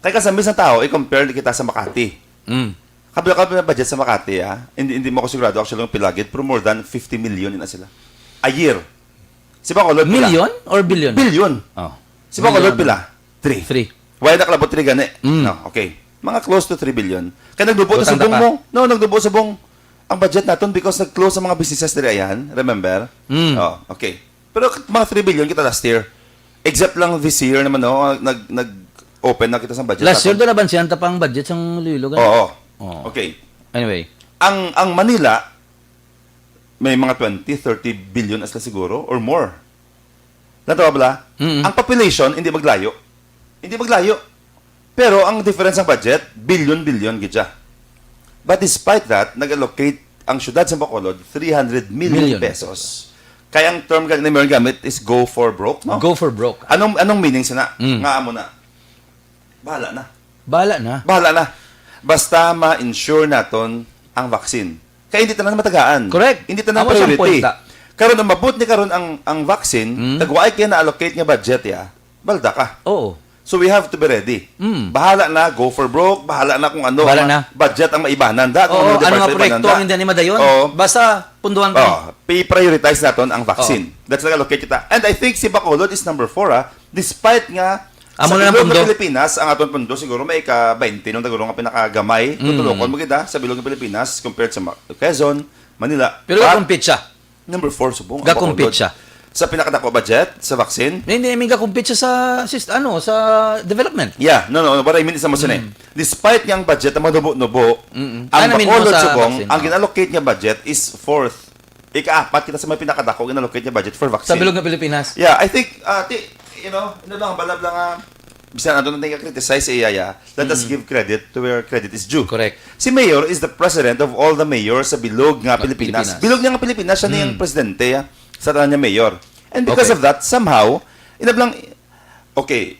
Kaya ka sa misang tao, i-compare kita sa Makati. Mm. Kabila ka na budget sa Makati, ha? Hindi, hindi mo ako sigurado actually yung pilagid, pero more than fifty million na sila. A year. Si Bacolod pila? Million or billion? Billion. Oh. Si Bacolod Million. Pila? Three. Three. Why nakalabot three gani? Mm. No, okay. Mga close to three billion. Kaya nagdubo na Butang subong ta pa. mo. No, nagdubo subong ang budget naton because nag-close ang mga businesses diri ayan. Remember? Mm. Oh, okay. Pero mga three billion kita last year. Except lang this year naman, no? Nag, nag-open na kita sa budget. Last year, naton. doon nabansihan ta pang budget sang Iloilo. Gani? Oo. Oo. Okay. Anyway. Ang ang Manila, may mga twenty, thirty billion asla siguro or more. Natawa bala? Mm-mm. Ang population, hindi maglayo. Hindi maglayo. Pero ang difference ng budget, billion-billion gid siya. But despite that, nag-allocate ang syudad sa Bacolod three hundred million Million. Pesos. Kaya ang term gali ni Mayor gamit is go for broke, no? Go for broke. Anong anong meaning sana? Mm. Nga amo na. Bahala na. Bahala na. Bahala na. Basta ma-ensure naton ang vaccine. Kaya hindi tanan matagaan. Correct. Hindi tanan Amo siyang priority. point, ah. Karon umabot ni karon ang ang vaccine, Mm. nagwaay kaya na-allocate nga budget ya. Balda ka. Oo. So we have to be ready. Mm. Bahala na, go for broke, bahala na kung ano Bahala ang na. budget ang maibanan da, kung Oo, ano ano nga department proyekto ibanan da. ang hindi ni madayon? Oo. Basta punduhan ka. Oh, i-prioritize naton ang vaccine. That's nag-allocate kita. And I think si Bacolod is number four, ah. Despite nga Amo sa na lang bilog nga pondo. Pilipinas, ang aton pondo siguro may ka twenty lang, siguro nga pinakagamay. Kung Mm. tulokon mo kita, sa bilog nga Pilipinas, compared sa Ma- Quezon, Manila. Pero But ga-compete siya. Number four, subong. ang Ga-compete Bacolod. Siya. Sa pinakadako budget, sa vaccine, Hindi, hindi, may ga-compete siya sa, sis-, ano, sa development. Yeah, no, no, what I mean is naman sini. Despite nga ang budget na manubo-nubo, Mm-mm. ang Ano mean mo Bacolod sa subong, vaccine? ang Oh. gin-allocate nga budget is fourth. Ika-apat kita sa may pinakadako gin-allocate nga budget for vaccine. Sa bilog nga Pilipinas. Yeah, I think, uh, ti, you know, ano lang, balab lang, uh, bisan ano natin criticize iya, yeah. Let us give credit to where credit is due. Correct. Si Mayor is the president of all the mayors sa bilog nga Pilipinas. Pilipinas. Bilog niya nga Pilipinas, siya na yung presidente, ah, sa tanan niya mayor. And because Okay. of that, somehow, inablang, okay,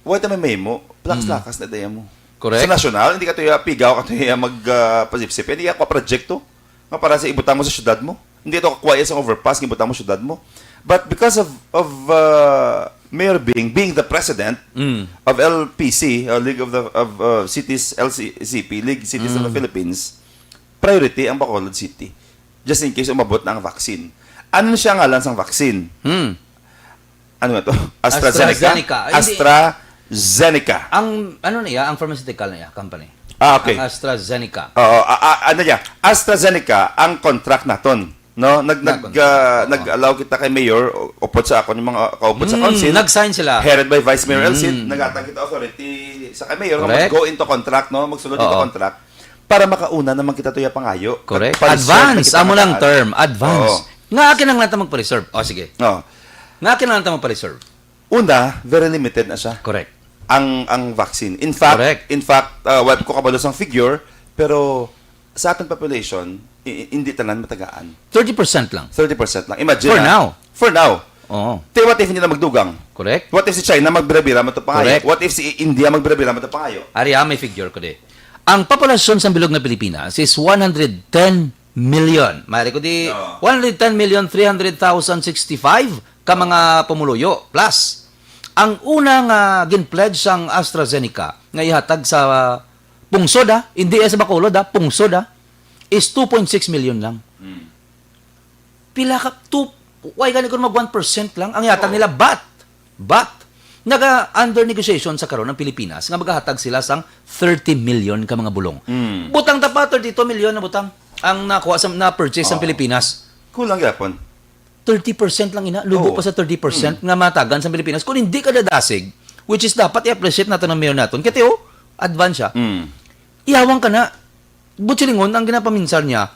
why ta may mo? Lakas-lakas na daya mo. Correct. Sa nasyonal, hindi ka tuya pigaw, ka tuya mag uh, pasipsip. Hindi ako proyekto nga para sa ibutang mo sa syudad mo. Hindi ito kakuha sa overpass, nga ibutang mo sa syudad mo. But because of of uh, Mayor Bing being the president Mm. of L P C, uh, League of the of uh, Cities, L C C P, League Cities of the Philippines, priority ang Bacolod City. Just in case umabot na ang vaccine. Ano siya ngalan sang vaccine? Hmm. Ano nga to? AstraZeneca? AstraZeneca. Ay, hindi. AstraZeneca. Ang, ano na iya? Ang pharmaceutical na iya, company. Ah, okay. Ang AstraZeneca. Oo, a- a- ano niya? AstraZeneca ang contract naton. No, nag nag Nag-contract, ah, oo. nag-allow kita kay Mayor, upod sa ako ni mga kaupod sa Mm, council. nag-sign sila. Headed by Vice Mayor Elcid, Mm. naghatag kita authority sa kay Mayor nga Correct. mag-go into contract, no, magsulod into Oo. contract para makauna naman kita tuya pangayo. Correct. Pag-reserve na Advance, kita amo lang nga- term. Advance. Oo. Nga akin lang natin magpa-reserve. O, sige. Oh. Nga akin lang natin magpa-reserve. Una, very limited na siya. Correct. Ang ang vaccine. In fact, Correct. in fact, uh, wa ko kabalo sang figure, pero sa aton population, i- i- hindi tanan matagaan. Thirty percent lang. Thirty percent lang. Imagine For na. now. For now. Oo. Te, what if hindi na magdugang? Correct. What if si China magbira-bira man to pangayo? Correct. What if si India magbira-bira man to pangayo? Ari, ah, may figure ko di. Ang populasyon sa bilog na Pilipinas is one hundred ten million. Mari ko di, Oo. One hundred ten million three hundred thousand sixty-five ka mga pumuluyo. Plus, ang una nga gin-pledge sang AstraZeneca nga ihatag sa pungsod, ah, hindi sa Bacolod, ah, pungsod, ah, is two point six million lang. Hmm. Pila ka, two, why gani kung mag one percent lang ang yatag Oo. nila? But, but, naga under negotiation sa karon ang Pilipinas nga magahatag sila sang thirty million ka mga bulong. Mm. Butang ta pa, thirty-two million na butang ang nakuha sa na-purchase sa Oo. Pilipinas. Kulang gyapon. Thirty percent lang ina, lubo Oo. pa sa thirty percent nga matagan sa Pilipinas. Kung hindi ka dadasig, which is dapat i-appreciate nato ng mayor naton, kaya oh, advance siya. Mm. Ihawang ka na. Buchilingon ang ginapaminsar niya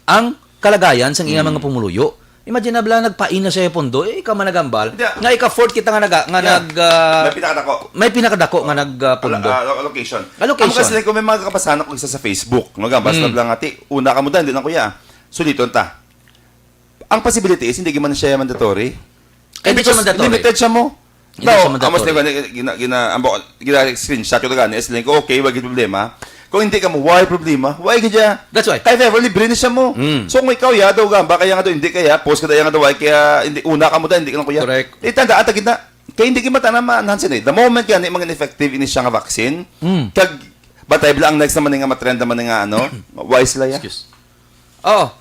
ang kalagayan sang iya mga pumuluyo. Imagine na bala, nagpain na siya yung pondo, eh, ikaw managambal. Hindi. Nga ika-fourth kita nga naga, nga Yeah. nag, ah, May pinakadako. May pinakadako nga nag, ah, pondo. Ala- ah, allocation. Allocation. Ang kasi ko may mga kapasahan ako isa sa Facebook, no, gabas Mm. na lang ati, una ka mo dahil, hindi lang kuya. Suliton ta. Ang possibility is, hindi man siya mandatory. Eh, hindi siya Because mandatory. Limited siya mo. Hindi Daw, siya mandatory. amos na gina, gina, gina, ang bako, gina screenshot ko gani, is like, okay, wag problema. Kung hindi ka mo, why problema? Why ka dyan? That's why. Kaya ever libre na siya mo. Mm. So, kung ikaw ya, daw gamba, kaya nga daw, hindi kaya, post ka daw, yan nga daw, ay kaya, hindi, una ka mo dahil, hindi ka lang kuya. Correct. Itanda, ata gina, kaya hindi ka matana, maanhan sila eh. The moment yan, mga effective, ini siya nga vaccine, Mm. kag, batay bala ang next naman nga matrend naman nga, ano, why sila ya? Excuse. Oh,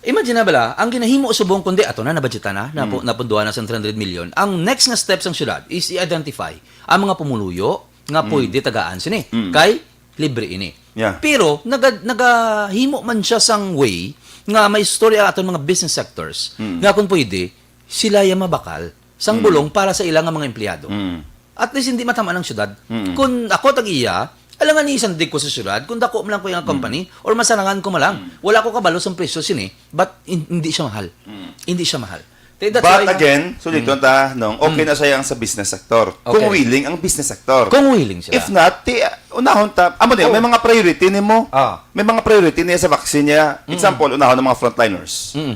imagine na bala, ang ginahimo subong kundi ato na, nabudgetan na, napu- Hmm. napunduan na sa three hundred million. Ang next nga step sang syudad is i-identify ang mga pumuluyo nga Hmm. pwede tagaan sini. Hmm. Kay libre ini. Yeah. Pero naga, nagahimo man siya sang way nga may story ang aton mga business sectors Hmm. nga kung pwede, sila yung mabakal sang Hmm. bulong para sa ilang mga empleyado. Hmm. At least hindi matamaan ang syudad. Mm. Kung ako tag-iya, alangan ni isandig ko sa syudad, kung dako man lang ko yung company, or masarangan ko man lang, wala ko kabalo sa presyo sini, but in- hindi siya mahal. Mm. Hindi siya mahal. Te- that's But why- again, suliton ta, nung okay na siya ang sa business sector. Kung Okay. willing ang business sector. Kung willing sila. If not, ti, unahon ta. Amo niya, Oh. may mga priority ni mo. Ah. May mga priority niya sa vaccine niya. Example, unahon ng mga frontliners. Mm.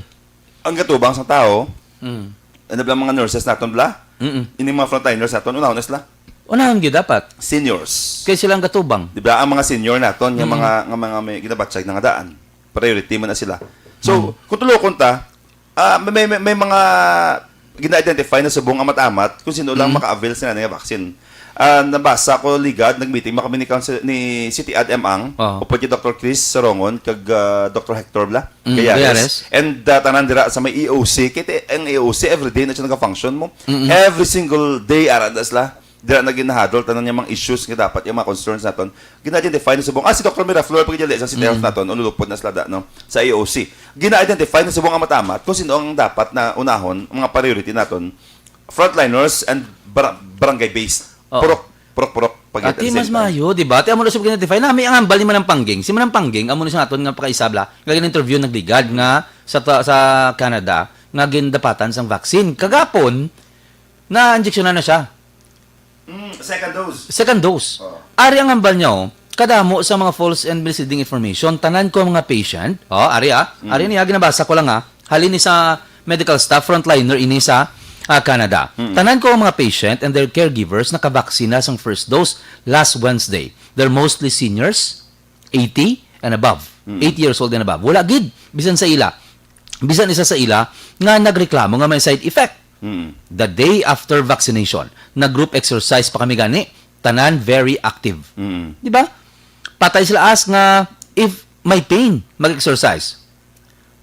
Ang gatubang sa tao, Mm. ano bala mga nurses naton bala? Mm-mm. Ini mga frontliners naton, unahon na sila. Unahon gyud dapat. Seniors. Kay silang gatubang. Di ba ang mga senior naton, yung Mm. mga, nga mga may ginabatyag na nga daan. Priority man na sila. So, kung tulokon ta, ah, may, may, may mga gina-identify na subong amat-amat kung sino lang maka-avail sa nga vaccine. Ah, nabasa ko ligad, nag-meeting kami ni, Council, ni City Ad M Ang, Oo. upod kay Doctor Chris Sarongon, kag ah, Doctor Hector bala, Mm, Gayares. Gayares. And ah, tanan dira sa may E O C, kay ang E O C everyday na siya nag-function mo. Mm-mm. Every single day, ara na sila. Dira na ginahadol tanan yung mga issues nga dapat yung mga concerns naton. Gina-identify na subong. Ah, si Doctor Miraflor, pag sa City Health naton, ululupod na sila da, no? Sa E O C. Gina-identify na subong amat-amat kung sino ang dapat na unahon, ang mga priority naton. Frontliners and bar- barangay-based. Oo. Purok, purok, purok. Pag Ati mas maayo, di ba? Ati amo na sa gina-identify. Nami ang hambal ni Manang Pangging. Si Manang Pangging, amo ni sa aton nga pakaisabla, nga gin-interview nagligad nga sa, ta- sa Canada, nga gindapatan sang vaccine. Kagapon, na-injectionan na siya. Mm, second dose. Second dose. Oo. Ari ang hambal niya, oh, kadamo sa mga false and misleading information, tanan ko mga patient, oh, ari ah, ari niya, ginabasa ko lang ah, halin ni sa medical staff, frontliner ini sa ah, Canada. Tanan ko ang mga patient and their caregivers nakabaksin na sang first dose last Wednesday. They're mostly seniors, eighty and above, eighty years old and above. Wala gid, bisan sa ila. Bisan isa sa ila nga nagreklamo nga may side effect. Mm. The day after vaccination, nag-group exercise pa kami gani. Tanan very active. Mm. Di ba? Patay sila as nga if may pain, mag-exercise.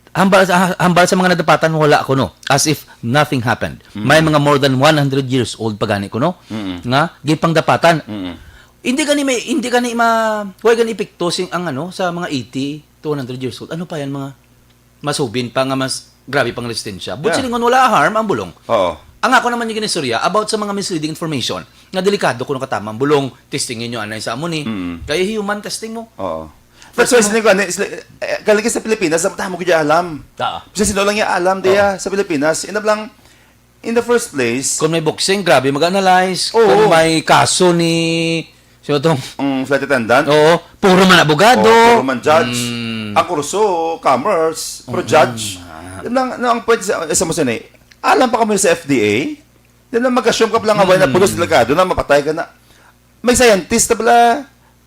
Hambal, ah, hambal sa mga nadapatan, wala kuno. As if nothing happened. Mm. May mga more than one hundred years old pa gani kuno Mm. nga gipangdapatan. Mm. Hindi gani may, hindi gani ma, wala gani epekto sing ang ano sa mga eighty to one hundred years old. Ano pa yan, mga masubin pa nga mas grabe pang resistensya. But Yeah. silingon, wala harm ang bulong. Oo. Ang ako naman yung ginistorya about sa mga misleading information nga delikado kuno katama ang bulong, testingin nyo anay sa amo ni. Mm. Kaya human testing mo. Oo. That's why Testing mo. sila ko, ano, sila, eh, kalagi sa Pilipinas, dapat mo gid alam. Ah. Kasi sino lang yung alam, Oo. diya, sa Pilipinas, inab lang, in the first place, Kung may boxing, grabe mag-analyze. Oo. Kung may kaso ni, sino tong? Ang flight attendant? Oo, puro man abogado. Oo, puro man judge. Mm. Ang kurso, commerce, pero Mm. judge. Ah. Yan lang, no, ang point sa, sa mo sini, alam pa kamo sa F D A? Yan lang, mag-assume ka pa lang nga, wala na Mm. pulos, delikado na, mapatay ka na. May scientist na pala.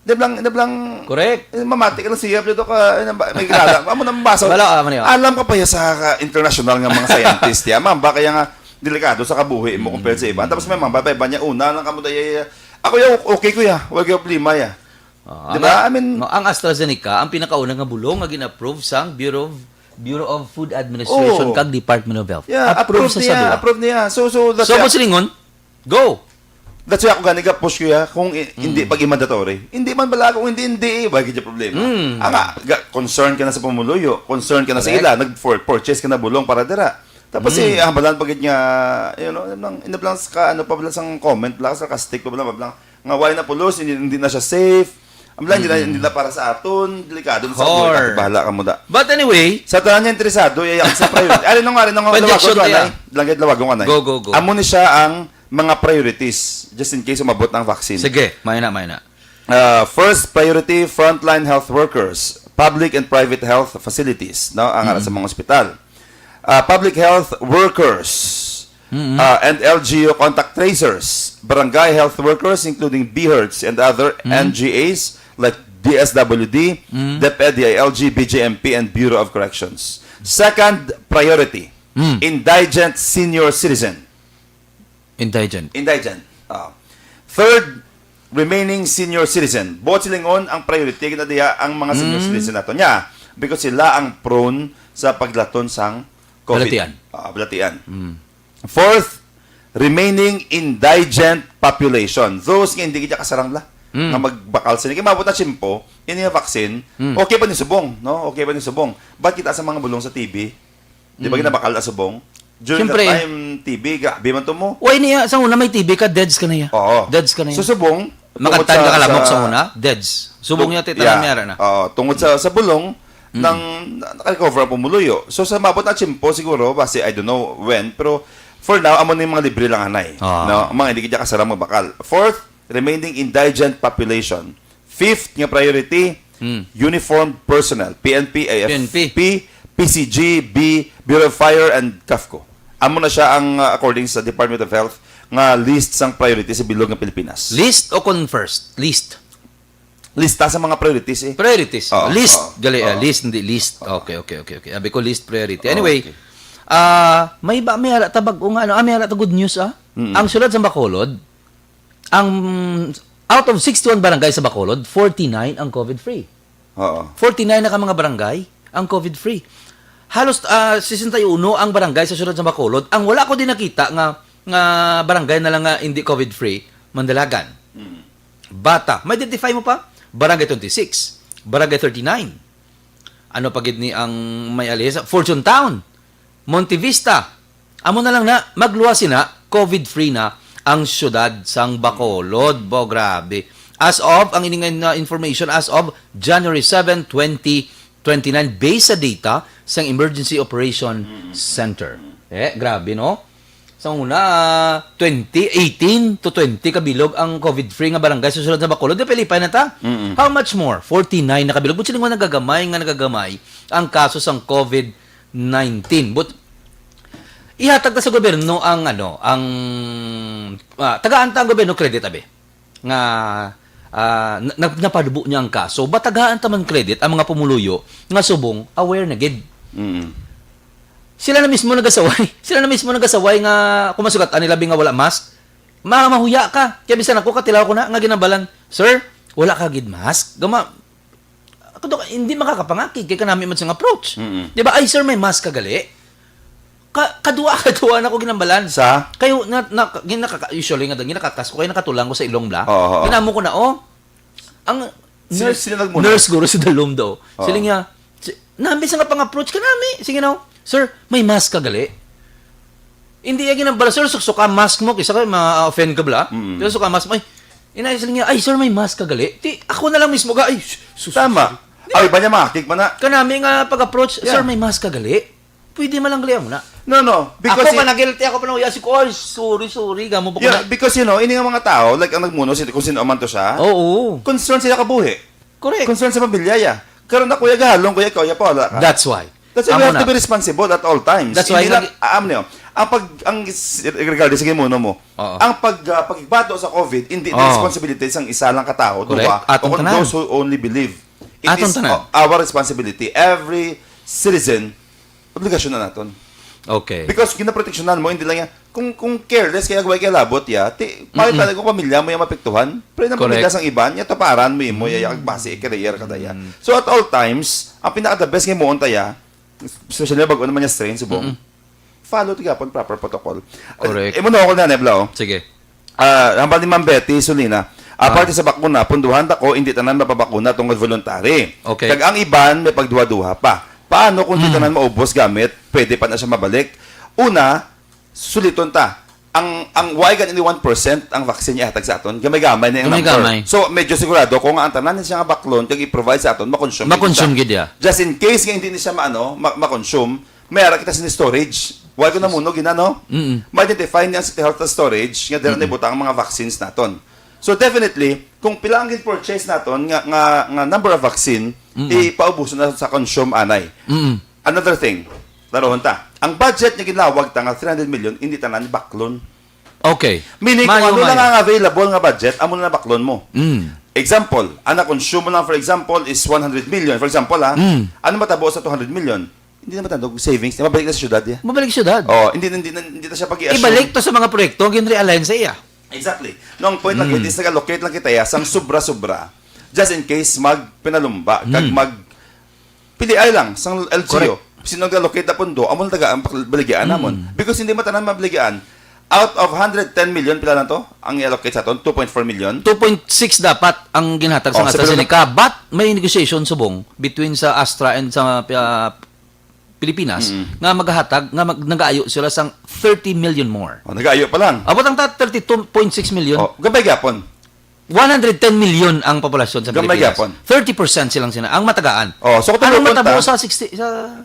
Yan lang, yan lang, Correct. eh, mamati ka lang siya, pero ka, eh, namba-, may kilala. Amo na mabasa. Wala, amo na yun. Alam ka pa ya sa ka-, international nga mga scientist, ya. Ma'am, ba kaya nga delikado sa kabuhi mo compared sa iba? Tapos may mga babay ba niya, una lang kamo daya, ako ya, okay ko ya, wala kayo problema ya. Ah, Di ang, ba? I mean, no, ang AstraZeneca, ang pinakauna nga bulong nga gin-approve sang Bureau of, Bureau of Food Administration Oo. kag Department of Health. Yeah, Approve approve sa niya, sadwa. approve niya. So, so, that's So, why, kung silingon, go. That's why ako gani ga-push ko ya, kung i-, hindi Mm. pag mandatory. Hindi man bala kung hindi, hindi, eh, wala gid problema. Mm. Ang, ah, ga-, concern ka na sa pumuluyo, concern ka na sa Correct. ila, nag-for-, purchase ka na bulong para dira. Tapos, Mm. eh, hambalan pa gid nga, you know, nang, inablang sa ka, ano pa bala sang comment bala, sarcastic pa bala, bala, nga why na pulos, hindi, hindi na siya safe. Ang bala, hindi na, Mm. hindi na para sa aton, delikado na sa Hor. buhay, bahala ka mo da. But anyway, Sa tanan niya interesado, iya ang sa priority. Ari nung, ari nung, Pwede lawagon action ko, tayo. anay. Langit lawagon, anay. Go, go, go. Amo ni siya ang mga priorities, just in case umabot ang vaccine. Sige, may na, may na. Uh, first priority, frontline health workers, public and private health facilities, no? Ang ara Mm. sa mga ospital. Uh, public health workers, Mm-mm. uh, and L G U contact tracers, barangay health workers, including BHERTs and other Mm. N G As like D S W D, Mm. DepEd, D I L G, B J M P, and Bureau of Corrections. Second priority, Mm. indigent senior citizen. Indigent. Indigent. Ah. Third, remaining senior citizen. Buot silingon, ang priority na diya ang mga senior Mm. citizen nato niya, because sila ang prone sa paglaton sang COVID. Balatian. Ah, balatian. Mm. Fourth, remaining indigent population. Those nga hindi kita kasarang la, Mm. nga magbakal sini. Kaya maabot na tiyempo, ini nga vaccine, Mm. okay pa ni subong, no? Okay pa ni subong. Ba't kita sa mga bulong sa T B? Di ba Mm. ginabakal na subong? During Siyempre. that time, T B, grabe man to mo. Uy, niya, sa una may T B ka, deads ka na ya. Oo. Deads ka na ya. So, subong, Makatay tungod ka sa, kalamok sa sa una, deeds. Subong Tung-, niya, tita, yeah. May ara na. Oo, tungod sa, sa bulong, Mm. nang na-, nakarecover ang pumuluyo. So, sa maabot na tiyempo, siguro, basi, I don't know when, pero for now, amo na yung mga libre lang, anay. Ah. No? Ang mga hindi kita kasarang magbakal. Fourth, remaining indigent population. Fifth nga priority, Hmm. uniformed personnel, P N P, P N P. A F P, P C G, B, Bureau of Fire, and CAFCO. Amo na siya ang, uh, according sa Department of Health, nga list sang priority sa bilog nga Pilipinas. List o kon first? List. Lista sa mga priorities, eh. Priorities. Oo, List. oo, Gali, ah, oo. List, hindi list. Oo. Okay, okay, okay, okay. Abi ko list priority. Oo, Anyway, okay. ah, may ba, may ara ta bag-o nga, ano, ah, may ara ta good news, ah. Mm. Ang sulod sa Bacolod, ang, out of sixty-one barangay sa Bacolod, forty-nine ang COVID free. Oo. Forty-nine na ka mga barangay ang COVID free. Halos, ah, sesenta y uno ang barangay sa siyudad sa Bacolod. Ang wala ko din nakita nga, nga barangay na lang nga hindi COVID free, Mandalagan. Mm. Bata, ma-identify mo pa? Barangay twenty-six, Barangay thirty-nine. Ano pa gid ni ang may alisa? Fortune Town, Monte Vista. Amo na lang na, magluwas sina, COVID free na ang siyudad sang Bacolod. Bo, grabe. As of, ang ining, uh, information, as of January seven, twenty twenty-nine, based sa data sang Emergency Operation Mm. Center. Eh, grabe, no? Sa una, twenty, eighteen to twenty kabilog ang COVID free nga barangay sa siyudad sa Bacolod. Di, palipay na ta. Mm-mm. How much more? Forty-nine na kabilog. But sila nga nagagamay, nga nagagamay ang kaso sang COVID nineteen. But ihatag ta sa gobyerno ang, ano, ang, ah, tagaan ta ang gobyerno credit, abi, nga, ah, na-, na-, napalubo niya ang kaso. But tagaan ta man credit ang mga pumuluyo nga subong aware na gid. Mm. Sila na mismo nagasaway. Sila na mismo nagasaway nga kung masugat nila bi nga wala mask, ma-, mahuya ka. Kaya bisan ako, katilaw ko na nga ginabalan, "Sir, wala ka gid mask?" Gama, Kuto ka, hindi makakapangakig kay kanami man sang approach. Mm-mm. Di ba? "Ay, sir, may mask ka gali?" Ka, kadua, kadua na ko ginambalan. Sa? Kayo, na, na, ginakaka-, usually nga, ginakakas ko, kaya nakatulang ko sa ilong bla. Oo, oo. Ginamo ko na, oh. Ang Sino, nurse, sino nagmuna? Nurse guro si Dalom daw. Oo. Sila niya, si, nami sa nga pang-approach ka nami. Sige na, "Sir, may mask ka gali?" Hindi iya ginambala, "Sir, suksuka mask mo, kisa ka ma-offend ka bla." Mm. Pero suksuka mask mo, ay, inay sila niya, "Ay, sir, may mask ka gali?" Ti, ako na lang mismo ga, ay, sus-, sus-, Tama. Di ba? Ay, ba niya makakig man na? Kanami nga pag-approach, Yeah. "Sir, may mask ka gali?" Pwede man lang gali mo na. No, no. Because Ako it- pa na-guilty ako pa na, "Uy, asik ko, ay, sorry, sorry, gamo pa ko Yeah, na." because, you know, ini nga mga tao, like, ang nagmuno, si, kung sino man to siya, Oo. concern sila kabuhi. Correct. Concern sa pamilya, ya. Karon ako, ya, gahalong ko, ya, ikaw, ya, pa, wala ka. That's why. That's why we Amo have na. to be responsible at all times. That's why Hindi lang, lagi ah, amo niyo, ang pag, ang s-, regardless sa gimuno mo, Oo. ang pag, ah, pagbato sa COVID, hindi na Oo. responsibility sang isa lang ka tao, Correct. duha, Aton o kung tanan. those who only believe. It Aton is tanan. o-, our responsibility. Every citizen, obligasyon na naton. Okay. Because ginaproteksyonan mo, hindi lang yan. Kung, kung careless, kaya way kay labot, ya, ti, Mm-mm. pangit talaga kung pamilya mo yung mapiktuhan. Pero yung Correct. pamilya sang iban, ya, taparan mo, imo, ya, ya, Mm. base, career ka, daya. Mm. So, at all times, ang pinaka-the best nga mo, taya, especially bag-o naman yung strain, subong, Mm-mm. follow to gyapon proper protocol. Correct. Eh, mo na ako na, Nebla, oh. Sige. Ah, hambal ni Ma'am Betty Solina, Ah. aparte sa bakuna, punduhan ta ko, hindi tanan mapabakuna tungod voluntary. Okay. Kag ang iban may pagduha-duha pa. Paano kung di Mm. tanan maubos gamit, pwede pa na siya mabalik? Una, suliton ta. Ang, ang why gani one percent ang vaccine ihatag sa aton? Gamay-gamay na yung Gamay-gamay. number. So, medyo sigurado ko nga ang tanan siya nga baklon kag i-provide sa aton, makonsume Makonsume gid siya. gid, yeah. Just in case nga hindi ni siya maano, ma-, makonsume, may ara kita sa storage. Why ko namuno gina, no? Mm-mm. Ma-identify niya sa health storage nga dira Mm-mm. nibutang ang mga vaccines naton. So, definitely, kung pila ang gin-purchase naton nga, nga, nga number of vaccine, Mm-mm. ipaubuson na sa consume anay. Mm-mm. Another thing, laruhon ta. Ang budget nga ginlawag ta nga three hundred million, hindi tanan baklon. Okay. Meaning, kung Mayo, ano lang mayo. ang available nga budget, amo na baklon mo. Mm. Example, ang na-consume mo lang, for example, is one hundred million. For example, ha, Mm. ano matabo sa two hundred million? Hindi na matandog, savings, mabalik na sa syudad, ya. Mabalik sa syudad. Oh, hindi, hindi, hindi, hindi na siya pag-i-assume. Ibalik to sa mga proyekto, gin-realign sa iya. Exactly. No, ang point lang Mm. is nag-allocate lang kita, ya, sang sobra-sobra. Just in case magpinalumba, kag Mm. mag-, piliay lang, sang L G U. Correct. Sino nag-allocate na pundo, amo lang taga ang pag-, baligyaan namon. Mm. Because hindi man tanan mabaligyaan. Out of hundred ten million, pila lang to ang i-allocate sa aton? Two point four million? Two point six dapat ang ginhatag sa Oh, sa AstraZeneca, pero but may negotiation subong between sa Astra and sa, ah, Pilipinas Mm. nga maghatag, nga mag-, nagaayo sila sang thirty million more. Oh, nagaayo pa lang. Abot ang ta-, thirty-two point six million. Oh, gabay gyapon. One hundred ten million ang populasyon sa Gamay Pilipinas. gyapon. Thirty percent silang sina-, ang matagaan. Oh, so kung Anong tumulong matabo ta sa sixty, sa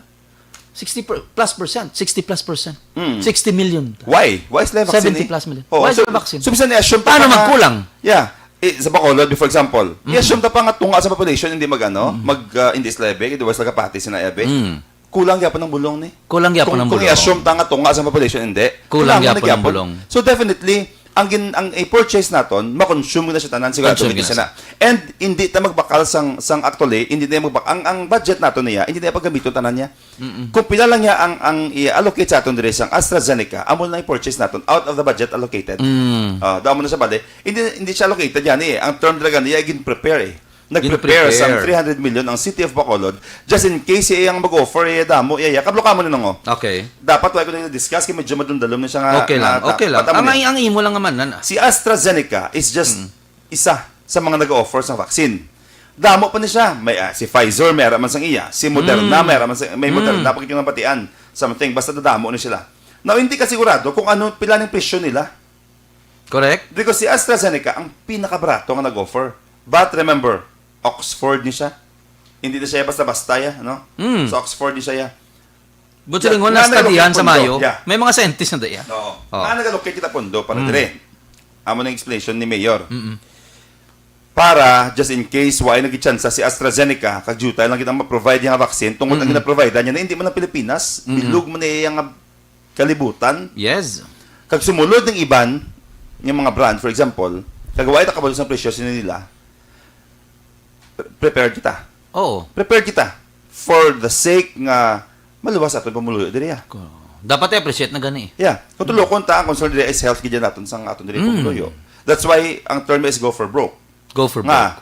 sixty per-, plus percent? Sixty plus percent. Mm. Sixty million. Why? Why sila vaccine, Seventy eh? plus million. Oh, Why so, sila vaccine? so, bisan i-assume ta Paano pa nga magkulang? Yeah. Eh, sa Bacolod, for example, Mm. i-assume ta pa nga tunga sa population, hindi mag, ano, Mm. mag, ah, hindi sila ebe, hindi sila kapati sina ebe. Mm. Kulang gyapon ang bulong ni. Kulang gyapon Kung, ang kung bulong. i-assume ta nga tunga sa population, hindi. Kulang Kulang gyapon na ang gyapon. bulong. So, definitely, ang gin-, ang i-purchase naton, makonsume na siya tanan, sigurado Consume gid na siya na. And hindi ta magbakal sang, sang actually, hindi na magbak-, ang, ang budget nato niya, hindi na pagamiton tanan niya. Mm-mm. Kung pila lang niya ang, ang i-allocate sa aton diri sang AstraZeneca, amo lang i-purchase naton out of the budget allocated. Mm. Ah, damo na sa bali. Hindi, hindi siya allocated yan eh. Ang term talaga niya, gin-prepare eh. Nag-prepare Gin-prepare. sang three hundred million ang City of Bacolod just in case iya ang mag-offer, iya damo, iya, iya. Kablo ka mo na nung, oh. Okay. Dapat wala ko na discuss kay medyo madundalom na siya nga, Okay lang, nga ta-, okay lang. patamo Ang, niya. ang imo lang naman, nana. Si AstraZeneca is just Mm. isa sa mga nag-offer sa vaccine. Damo pa ni siya. May, ah, si Pfizer, may ara man sang iya. Si Moderna, Mm. may ara man sa, may Mm. Moderna, pag yung nabatian. Something, basta nadamo ni sila. Now, hindi ka sigurado kung ano, pila ning presyo nila. Correct. Because si AstraZeneca, ang pinakabarato nga nag-offer. But remember, Oxford ni siya. Hindi na siya basta-basta, ya, no? Mm. Sa Oxford ni siya, ya. But silingon na Nga studyhan sa nag-allocate Mayo, pondo, yeah. may mga scientist na diya. Oo. Oh. Nga nag-allocate kita pondo para Mm. dire. Amo nang explanation ni Mayor. Mm-mm. Para, just in case, wa ay nagitsansa si AstraZeneca, kag jutay lang kita ma-provide nga vaccine, tungod ang Mm-mm. gina-provide niya na hindi man ang Pilipinas, Mm-mm. bilog man na iya nga kalibutan. Yes. Kag sumulod ng iban, yung mga brand, for example, kag wa ay takabalo sa presyo sila nila, pre-, prepared kita. Oo. Prepared kita for the sake nga maluwas aton pamuluyo diri, ah. Ko-, dapat i-appreciate na gani. Yeah. Kung tulokon ta, ang concern diri is health gid naton sa aton diri Mm. pamuluyo. That's why ang term is go for broke. Go for Nga, broke.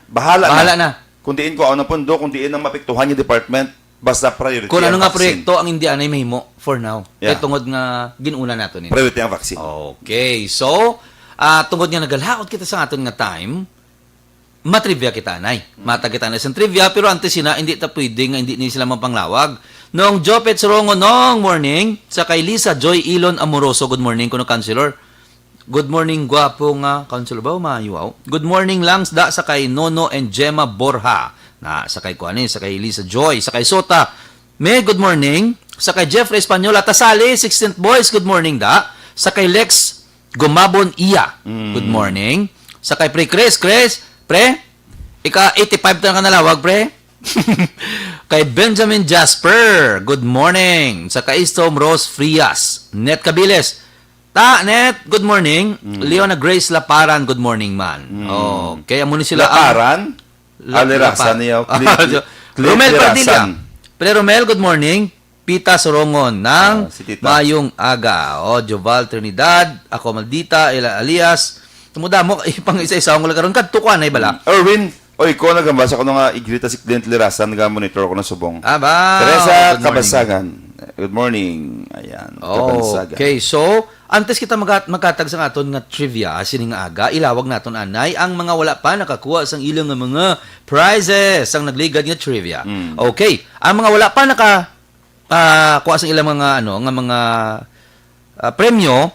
bahala Bahala na. na. Kung diin ko, ano, pundo, kung diin ang mapiktuhan nga department, basta priority Kung ang ano nga vaccine. Proyekto ang hindi anay mahimo for now. Yeah. Kay tungod nga gin-una nato ni. Priority ang vaccine. Okay. So, ah, tungod nga nagalaot kita sa aton nga time, matrivia kita, anay. Matag kita na sa trivia, pero antes sina, hindi ta pwede nga hindi ni sila mapanglawag. Nong Jopet Sorongo, nong morning, sa kay Lisa Joy Ilon Amoroso, good morning, kuno, Councilor. Good morning, gwapo nga Councilor ba? Maayo, aw. Good morning lang da sa kay Nono and Gemma Borja. Na, sa kay kuan, eh, sa kay Lisa Joy, sa kay Sota. May good morning. Sa kay Jeffrey Español at Tasali, sixteenth Boys, good morning da. Sa kay Lex Gumabon Iya, Mm. good morning. Sa kay Pre Chris, Chris, pre, ika eighty-five ta na ka nalawag, pre. Kay Benjamin Jasper, good morning. Sa kay Storm Rose Frias, Net Cabiles, Ta, Net, good morning. Mm. Leona Grace Laparan, good morning, man. Mm. Oh, kaya mo ni sila ang Laparan? La-, Alirasan Laparan. niya, Clint, Ah, Clint Romel Lirasan. Pardilla. Pre Romel, good morning. Pita Sorongon ng Ah, si Tita. Mayong Aga. Oh, Joval Trinidad, ako Maldita, Ila Alias. Tumudamo, ipang isa-isa ang karon. Kadto ko, anay bala. Mm. Erwin, oy, ko nagambasa ko nga igrita si Clint Lirasan, naga-monitor ko na subong. Aba, Teresa good morning. Kabasagan, good morning. Ayan, Kabansagan. Okay, so, antes kita magat-, magkatag sa aton nga trivia, sining nga aga, ilawag naton anay ang mga wala pa nakakuha sang ilang nga mga prizes sang nagligad nga trivia. Mm. Okay, ang mga wala pa naka, ah, kuha sang ilang mga, ano, nga mga, ah, premyo,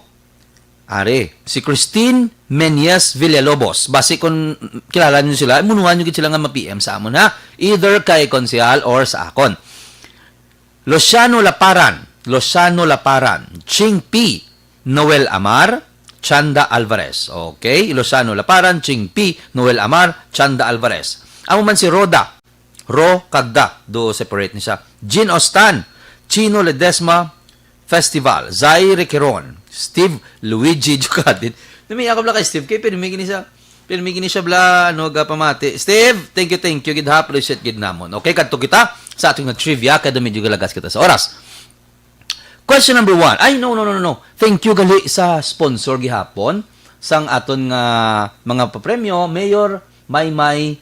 ari, si Christine Menyes Villalobos. Basi kung kilala niyo sila, munuhan niyo gid sila nga ma-P M sa amon, ha? Either kay Konsehal or sa akon. Luciano Laparan, Luciano Laparan, Ching P, Noel Amar, Chanda Alvarez. Okay, Luciano Laparan, Ching P, Noel Amar, Chanda Alvarez. Amo man si Roda, Ro kag Da, do separate ni siya. Jean Ostan, Chino Ledesma Festival, Zay Requiron, Steve Luigi Jucadin. Namiya ko bala kay Steve, kay pirmi gini siya, pirmi gini siya bala, ano, gapamati. Steve, thank you, thank you, gid ha, appreciate gid namon. Okay, kadto kita sa ating nga trivia, kay medyo galagas kita sa oras. Question number one. Ay, no, no, no, no, no. Thank you gali sa sponsor gihapon sang aton nga mga papremyo, Mayor Maymay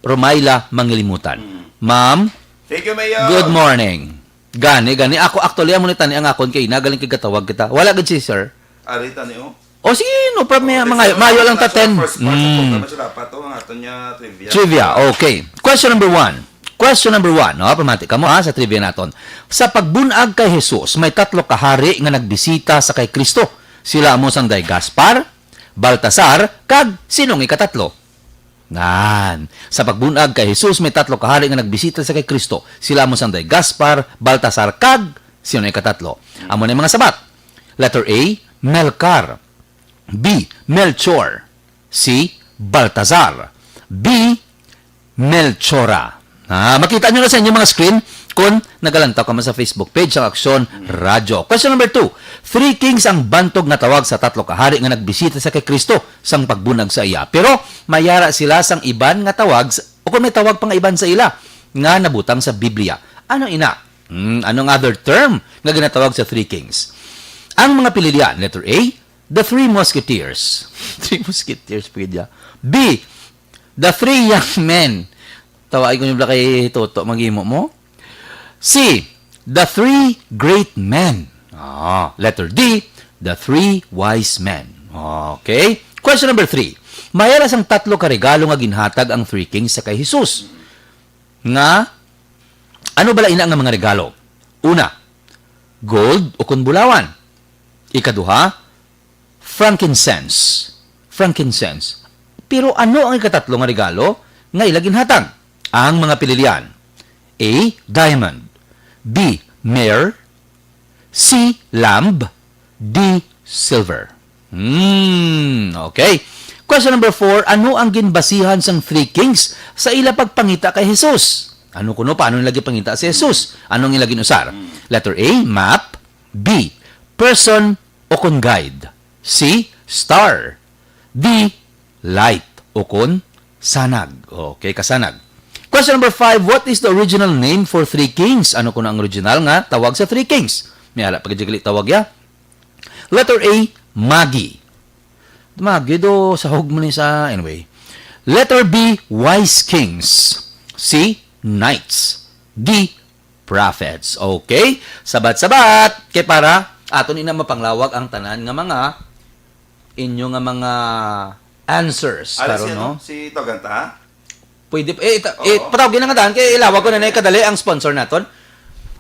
Romayla Mangilimutan. Mm. Ma'am, Thank you, Mayor. Good morning. Gani, gani. Ako, actually, amo ni tani ang akon kay nagaling kay gatawag kita. Wala gid si sir. Ari, tani, oh. O, sige, no problem. Oh, Mga, let's go. Mayo lang ta Sa ten. First part sa Mm. programa, siya dapat, oh, ang aton niya trivia. Trivia, okay. Question number one. Question number one, no? Pamati ka mo, ha, sa trivia naton. Sa pagbunag kay Jesus, may tatlo ka hari nga nagbisita sa kay Kristo. Sila amo sang day Gaspar, Baltasar, kag sinong ikatatlo? Nan. Sa pagbunag kay Jesus, may tatlo ka hari nga nagbisita sa kay Kristo. Sila amo sang day Gaspar, Baltasar, kag sino ang ikatatlo? Amo na yung mga sabat. Letter A, Melcar. B, Melchor. C, Baltazar. D, Melchora. Ah, makita nyo na sa inyong mga screen kung nagalantaw ka man sa Facebook page sang Aksyon Radyo. Question number two, Three Kings ang bantog nga tawag sa tatlo ka hari nga nagbisita sa kay Kristo sang pagbunag sa iya. Pero may ara sila sang iban nga tawag sa, o kung may tawag pa nga iban sa ila nga nabutang sa Biblia. Ano ina? Hmm, anong other term nga ginatawag sa Three Kings? Ang mga pililian, letter A, the Three Musketeers. Three Musketeers, pwede, ah. B, the Three Young Men. Tawaay ko niyo bala kay Toto, maghimo mo. C, the Three Great Men. Ah, letter D, the Three Wise Men. Okay. Question number three. May ara sang tatlo ka regalo nga ginhatag ang Three Kings sa kay Jesus. Nga, ano bala ina nga mga regalo? Una, gold o kon bulawan. Ikaduha, frankincense. Frankincense. Pero ano ang ikatatlo nga regalo nga ila ginhatag? Ang mga pililian. A, diamond. B, myrrh. C, lamb. D, silver. Hmm, okay. Question number four, ano ang ginbasihan sang Three Kings sa ila pagpangita kay Jesus? Ano kuno, paano nila gipangita si Jesus? Ano ang ila ginusar? Letter A, map. B, person o kon guide. C, star. D, light o kon sanag. Okay, kasanag. Question number five, what is the original name for Three Kings? Ano kuno ang original nga tawag sa Three Kings? May ara pa gid gali tawag ya. Letter A, Magi. Magi do, sahog mo ni sa, anyway. Letter B, Wise Kings. C, Knights. D, Prophets. Okay? Sabat-sabat. Kay para aton ina mapanglawag ang tanan nga mga inyo nga mga answers. Ala, karon, si, ano, no? Si Toganta? Pwede, eh, ita-, eh, Oo. patawagin na nga daan, kay ilawag ko na na kadali ang sponsor naton.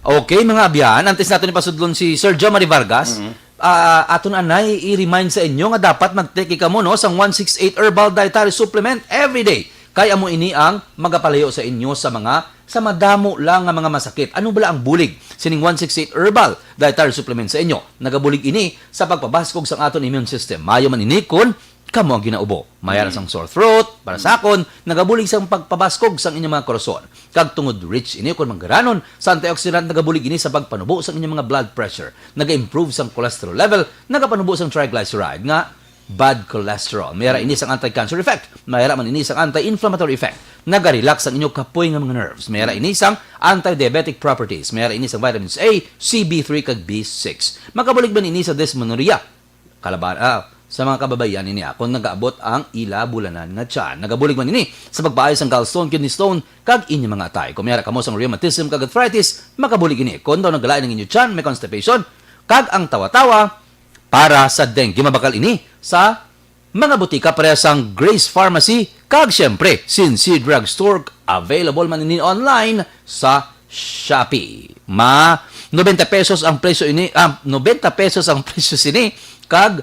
Okay, mga abyan, antes naton ipasudlon si Sir Jomari Vargas, Mhm. ah, aton anay i-remind sa inyo nga dapat mag-take kamo, no, sang one six eight Herbal Dietary Supplement every day. Kay amo ini ang magapalayo sa inyo sa mga, sa madamo lang nga mga masakit. Ano bala ang bulig sining one six eight Herbal Dietary Supplement sa inyo? Nagabulig ini sa pagpabaskog sang aton immune system. Maayo man ini kon kamo ang ginaubo. May ara Mm. sang sore throat, para sa akon, nagabulig sang pagpabaskog sang inyong mga korason. Kag tungod rich ini kon manggaranon sa antioxidant, nagabulig ini sa pagpanubo sang inyong mga blood pressure. Naga-improve sang cholesterol level, nagapanubo sang triglyceride nga bad cholesterol. May ara ini sang anti-cancer effect. May ara man ini sang anti-inflammatory effect. Naga-relax ang inyong kapoy nga mga nerves. May ara ini sang anti-diabetic properties. May ara ini sang vitamins A, C, B three, kag B six. Makabulig man ini sa dysmenorrhea. Kalaban, ah, sa mga kababaihan ini, ah, kung nagaabot ang ila bulanan nga tiyan. Nagabulig man ini sa pagpaayos sang gallstone, kidney stone, kag inyo mga atay. Kung may ara kamo sang rheumatism kag arthritis, makabulig ini. Kung daw nagalain ang inyo tiyan, may constipation, kag ang tawa-tawa, para sa dengue, mabakal ini sa mga butika pareha sang Grace Pharmacy, kag siyempre, Sinsi Drugstore, available man ini online sa Shopee. Ma, nobenta pesos ang presyo ini, ah, nobenta pesos ang presyo sini, kag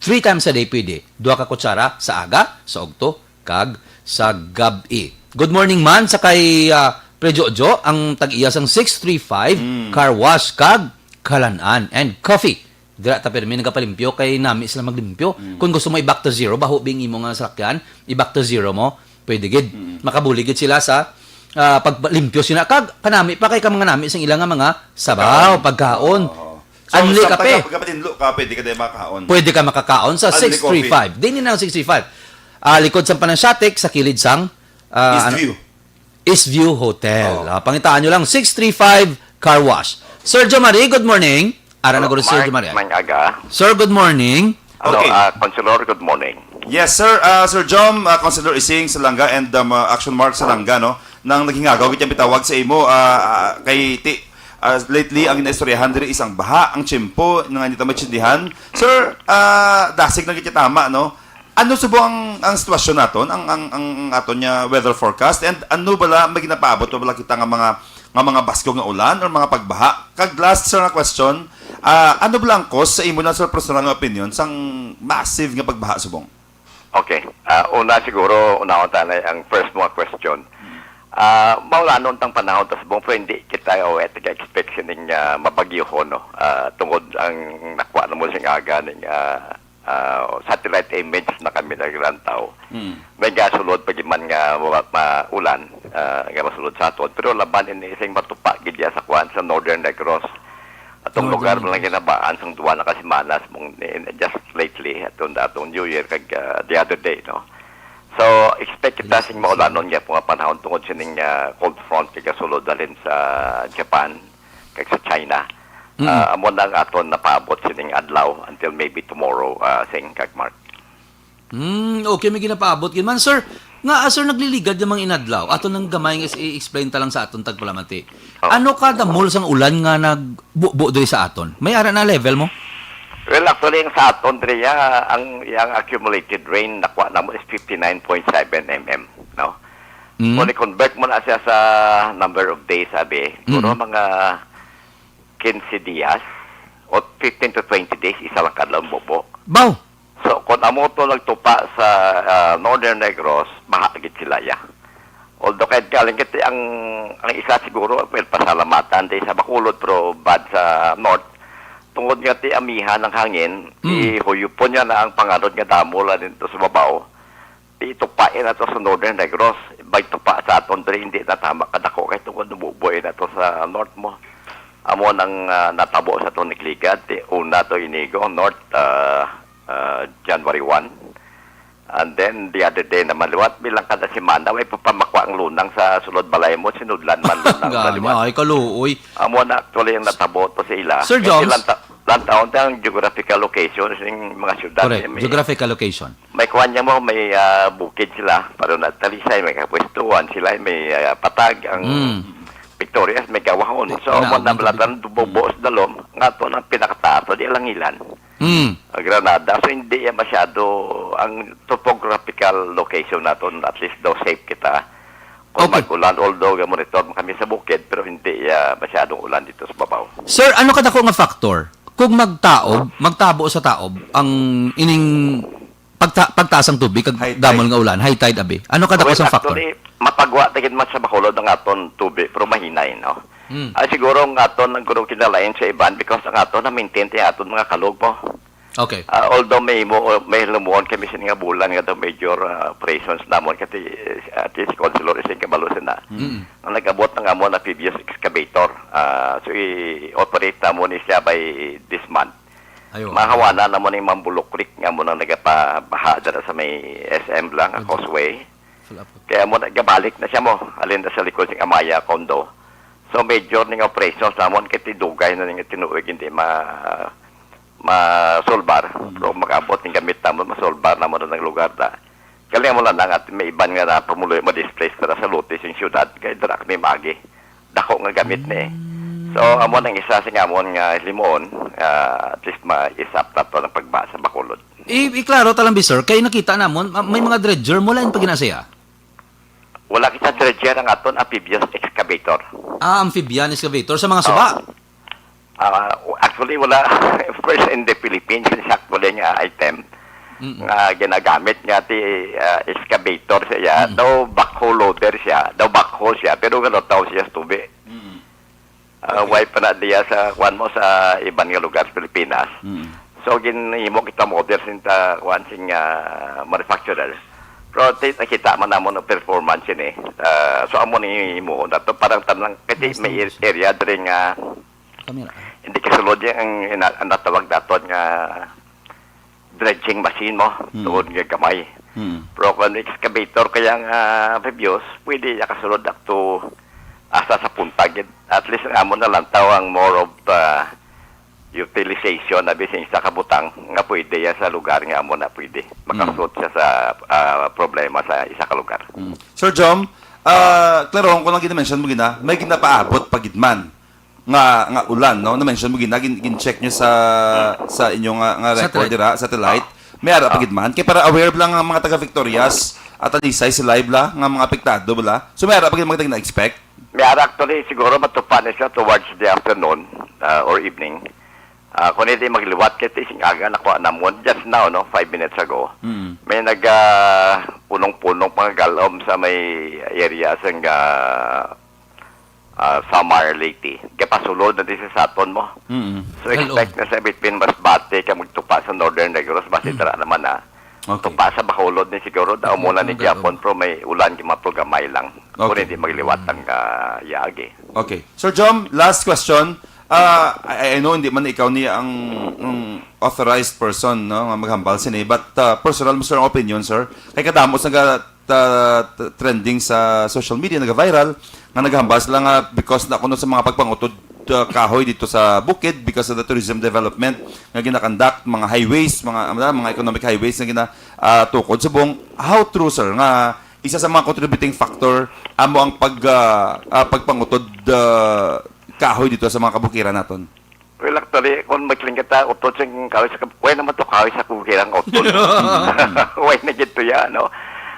three times a day pwede. Duha ka kutsara sa aga, sa ugto, kag sa gab-i. Good morning man sa kay, ah, Pre Jojo, ang tag-iya sang six three five Mm. Car Wash kag Kalan-an and Coffee. Dira ta pirmi nagapalimpyo kay nami sila maglimpyo. Mm. Kung gusto mo i-back to zero, baho bing imo nga salakyan, i-back to zero mo, pwede gid. Mm. Makabulig gid sila sa, ah, paglimpyo sila. Kag kanami pa kay ka mga nami sang ila nga mga sabaw, Pagkaon. pagkaon. Oo. So, Anli sa kape. pagka-, pagkapatinlo ka, pwede ka din makakaon. Pwede ka makakaon sa Anli coffee. six three five. Dini na ang six three five. Ah, likod sang Panasyatic, sa kilid sang, ah, East ano? View. East View Hotel. Oo. Ah, pangitaan nyo lang, six three five Car Wash. Sir Jomari, good morning. Ara na Hello, guro, Sir Mark, Jomari. May aga. Sir, good morning. Hello, Okay. ah, Councilor, good morning. Yes, sir. Ah, Sir Jom, ah, Councilor Ising Salanga and, um, ah, Action Mark Salanga, no? Nang naghingagaw gid ang pitawag sa imo, ah, ah, kay ti-, ah, lately, ang ginaistoryahan diri is ang baha, ang tiyempo, nga hindi ta maintindihan. Sir, ah, dasig na gid tama, no? Ano subong ang, ang sitwasyon naton, ang, ang, ang, ang aton nga weather forecast, and ano bala may ginapaabot pa bala kita nga mga, nga mga baskog nga ulan or mga pagbaha? Kag last, sir, nga question, ah, ano bala ang cause sa imo na, sir, personal nga opinion sang massive nga pagbaha subong? Okay. Ah, una siguro, unahon ta na ang first mo nga question. Ah, maulanon tang panahon ta subong, pero hindi kita, oh, eh, taga-expect sining, ah, mabagyohon, no? Ah, tungod ang nakuha na mo sing aga ning, ah, ah, satellite image na kami naglantaw. Mm. May gasulod pa gid man nga ma-, ma-, ulan, ah, nga masulod sa aton. Pero laban ini sing matupa gid ya sa kuan sa Northern Negros. Atong Northern lugar man lang Negros. ginabaan sang duwa na ka semana, mong, in, just lately, atong, atong New Year, kag, ah, the other day, no? So, expect kita Yes, sing yes. maulanon nga mga panahon tungod sining, ah, cold front kay gasulod halin sa Japan. kag sa China. Mm. Ah, amo na ang aton napaabot sining adlaw until maybe tomorrow, ah, Sing kag Mark. Mm, okay, may ginapaabot gid man, sir. Nga, ah, sir, nagliligad namang inadlaw. Ato nang gamay nga i-explain ta lang sa aton tagpalamati. Oh. Ano ka damol sang ulan nga nagbubo diri sa aton? May ara na level mo? Well, actually, ang sa aton diri, ah, ang, ang accumulated rain nakuha namo is fifty-nine point seven M M, no? Mm. Kung i-convert mo na siya sa number of days, abi, siguro Mm. mga quince dias o fifteen to twenty days, isa lang kadlaw ang bubo. Baw! So, kung amo to nagtupa sa, ah, Northern Negros, baha gid sila, ya. Although kahit galing kiti ang, ang isa siguro, well, pasalamatan di sa Bacolod, pero bad sa North. Tungod nga ti amihan ang hangin, Mm. ihuyupon niya na ang panganod nga damo la dito sa babaw. Itupain nato sa Northern Negros. Bay tupa sa aton diri, hindi na tama kadako kay tungod nabuboy na to sa North mo. Amo nang, ah, natabo sa aton Igligad, ti una to Inigo, North, ah, ah, January one. And then the other day naman, liwat bilang kada semana, way papamakwa ang lunang sa sulod balay mo, sinudlan man lunang sa Gani, liwat. Ay, kaluoy. Amo na actually ang natabo to sa ila. Sir Kay Joms? silang ta-, ang taon ta ang geographical location sing mga syudad, Correct. eh, may, Geographical location. may kuwan niya mo, may, ah, bukid sila, pero na Talisay, may kapwestuhan sila, may, ah, patag, ang Mm. Victorias, may gawahon. Correct. So, Ana, mo ang na tubig. Balatan, Dubobo, Mm. sa Dalom, nga to ang pinakataas, so, di Alangilan. Mm. Ah, Granada. So, hindi yan masyado, ang topographical location naton, at least daw safe kita. Kung Okay. mag-ulan, although ga-monitor man kami sa bukid, pero hindi, ah, masyadong ulan dito sa babaw. Sir, ano kadako nga factor kung magtaob, magtabo sa taob ang ining pagta-, pagtaas ang tubig kag High damol tide. nga ulan, high tide abi? Ano kadako Well, sang factor? actually, mapagwa ta gid man sa Bacolod ang aton tubig, pero mahinay, no? Hmm. Ah, siguro ang aton ang guro kinalain sa iban because ang aton na-maintain ti aton mga kalog mo. Okay. Ah, although may mo, may lumuon kami sa nga bulan nga daw major, ah, operations namon kasi, ah, ati si Councilor Ising Kabalo sina. Mm. Ang nag-abot na nga mo na previous excavator. Ah, so i-operate namon ni siya by this month. Ayo. Mahawanan namon ni Mambuluklik nga mo nang nagapabaha dira sa may S M lang, ang Ayo. Causeway. Full up. Kaya mo nagabalik na siya mo. Alin na sa likod ng Amaya Condo. So major ning operations namon kay tidugay na ning tinuig hindi ma masolbar. Mm. Pero mag-abot ning gamit namon, masolbar namon ang lugar na. Kali mo lang nga may iban nga na pumuloy ma-displace para sa lote sing syudad kay dira kami magi. Dako nga gamit ni. Mm. So amo nang isa sa amon nga himuon, ah, at least ma-isap nato ang pagba sa Bacolod. I, iklaro ta lang, bi, sir, kay nakita namon, ah, may mga dredger mo lang paginasaya. Wala kita dredger ang aton amphibious excavator. Ah, amphibian excavator sa mga suba? Oo. Ah, actually, wala. First in the Philippines, is actually nga item Mm-mm. nga ginagamit nga ti, ah, excavator siya. Mm. Daw backhoe loader siya, daw backhoe siya, pero ganotaw siya sa tubi. Mm. Ah, Okay. Why pa na diya sa, kuwan mo, sa iban nga lugar sa Pilipinas? Mm. So, ginhimo kita model sin ta, kuwan, sing, ah, manufacturer. Pero ti-, nakita man namon ang performance ini. Ah, so, amo ni himo nato parang tanang, kasi Nice may to meet you. Area diri nga Kamera. Hindi kasulod niya ang ina-, ang natawag naton nga dredging machine mo, Mm. tuod nga gamay. Mm. Pero kung excavator kaya nga previous, pwede niya kasulod up to asa sa punta gid. At least ang amo na lang tao ang more of, ah, utilization na bising isa ka butang nga pwede ya sa lugar nga amo na pwede. Mm. Makasulod siya sa, ah, problema sa isa ka lugar. Mm. Sir Jom, ah, klarohon ko lang gina-mention mo gina, may ginapaabot pa gid man nga, nga ulan, no? Na-mention mo gina, gin-, gin-check nyo sa, sa inyo nga, nga Sa record satellite. Dira, satellite. May ara pa Ah. gid man. Kay para aware lang ang mga taga Victorias at Talisay sa live la, nga mga apektado bala. So may ara pa gid man kita gina-expect. May ara actually, siguro matupa na siya towards the afternoon, ah, or evening. Ah, kung hindi magliwat, kay tising aga na kuha namon just now, no, five minutes ago. Mm. May nag, ah, punong-punong mga galom sa may area sa nga ah, Samar, Leyte. Kaya pasulod na din sa saton mo. Mm. So, Hello. Expect na sa between Masbate ka magtupa sa Northern Negros, basi Mm. tara naman na. Okay. Tupa sa Bacolod ni siguro, daw Hello, muna ni hello. Japon, pero may ulan, di matugamay lang. Kung Okay. hindi magliwat ang, ah, yagi. Okay. Sir Jom, last question. Ah, I, I know hindi man ikaw ni ang, ang authorized person, no, nga maghambal sini, but, ah, personal mo, sir, ang opinion, sir. Kay kadamo sa ga-, ta-, t-, trending sa social media, naga-viral, nga naghambal sila nga because na kuno sa mga pagpangutod, uh, kahoy dito sa bukid because of the tourism development nga ginakandak, mga highways, mga, ano, mga economic highways nga gina, ah, tukod subong. How true, sir, nga isa sa mga contributing factor amo ang pag, ah, ah, pagpangutod, ah, kahoy dito sa mga kabukiran naton? Well, actually, kung magling kita, utod sing kahoy sa kab-, way naman to kahoy sa kugiran utod. Way na gid to yan, no?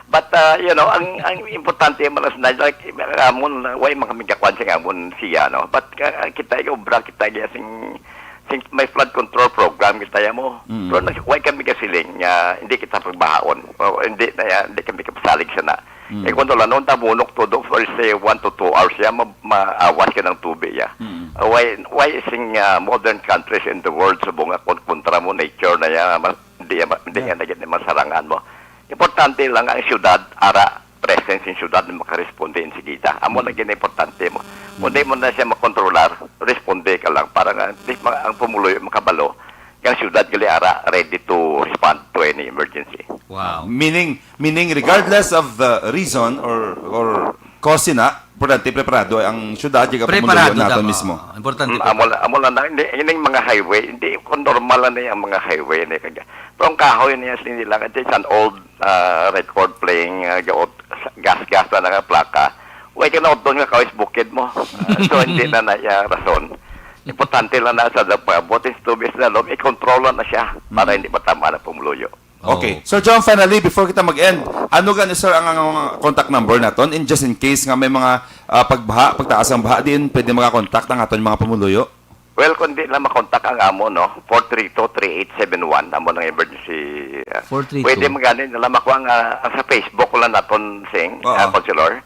But, uh, you know, ang, ang importante man sa, like, amon, way mga migakwan sing amon siya, no? But, uh, kita yung obra, kita yung sing, sing, may flood control program kita ya mo. Mm. Pero nag-, way kami kasiling nga hindi kita pagbahaon. O, hindi na yan, hindi kami kapasalig sana. Mm. Eh, kung wala noon, tabunok todo for, say, one to two hours, ya, ma-, maawas ka ng tubig, ya. Mm. Uh, why, why sing, uh, modern countries in the world, subong nga kon-, kontra mo nature na ya, ma-, hindi ya, ma-, hindi Yeah. ya na gid masarangan mo. Importante lang ang syudad, ara, presence in syudad na makaresponde insigida. Amo Mm. na gid importante mo. Mm. Kung di mo na siya makontrolar, responde ka lang para nga, di ma-, ang pumuloy makabalo, ang syudad gali ara ready to respond to any emergency. Wow. Meaning, Meaning, regardless of the reason or, or cause na, importante, preparado ang syudad, yung Preparado, pamuluyo naton tama. mismo. Importante, Mm, amo preparado. la-, amo lang na, hindi, ining mga highway, hindi, kung normal lang na yung mga highway, hindi kaya. Pero ang kahoy niya, hindi lang, it's an old, ah, record playing, ah, gaot-, gas-gas na nga plaka. Way ka na doon nga kawis bukid mo. Ah, so, hindi na na iya rason. Importante lang na sa pag-abot is two weeks na loob, i-control lang na siya para Mm. hindi matama na pumuluyo. Okay. Okay. Sir John, finally, before kita mag-end, ano gani, sir, ang, ang, ang contact number naton? In just in case nga may mga, ah, pagbaha, pagtaas ang baha, diin pwede makakontak ang aton mga pumuluyo? Well, kung di na makontak ang amo, no? Four three two, three eight seven one, amo ng emergency, ah, Four three two. Pwede magani nila makuha nga, ang sa Facebook ko lang naton, sing, Oo. ah, Councilor.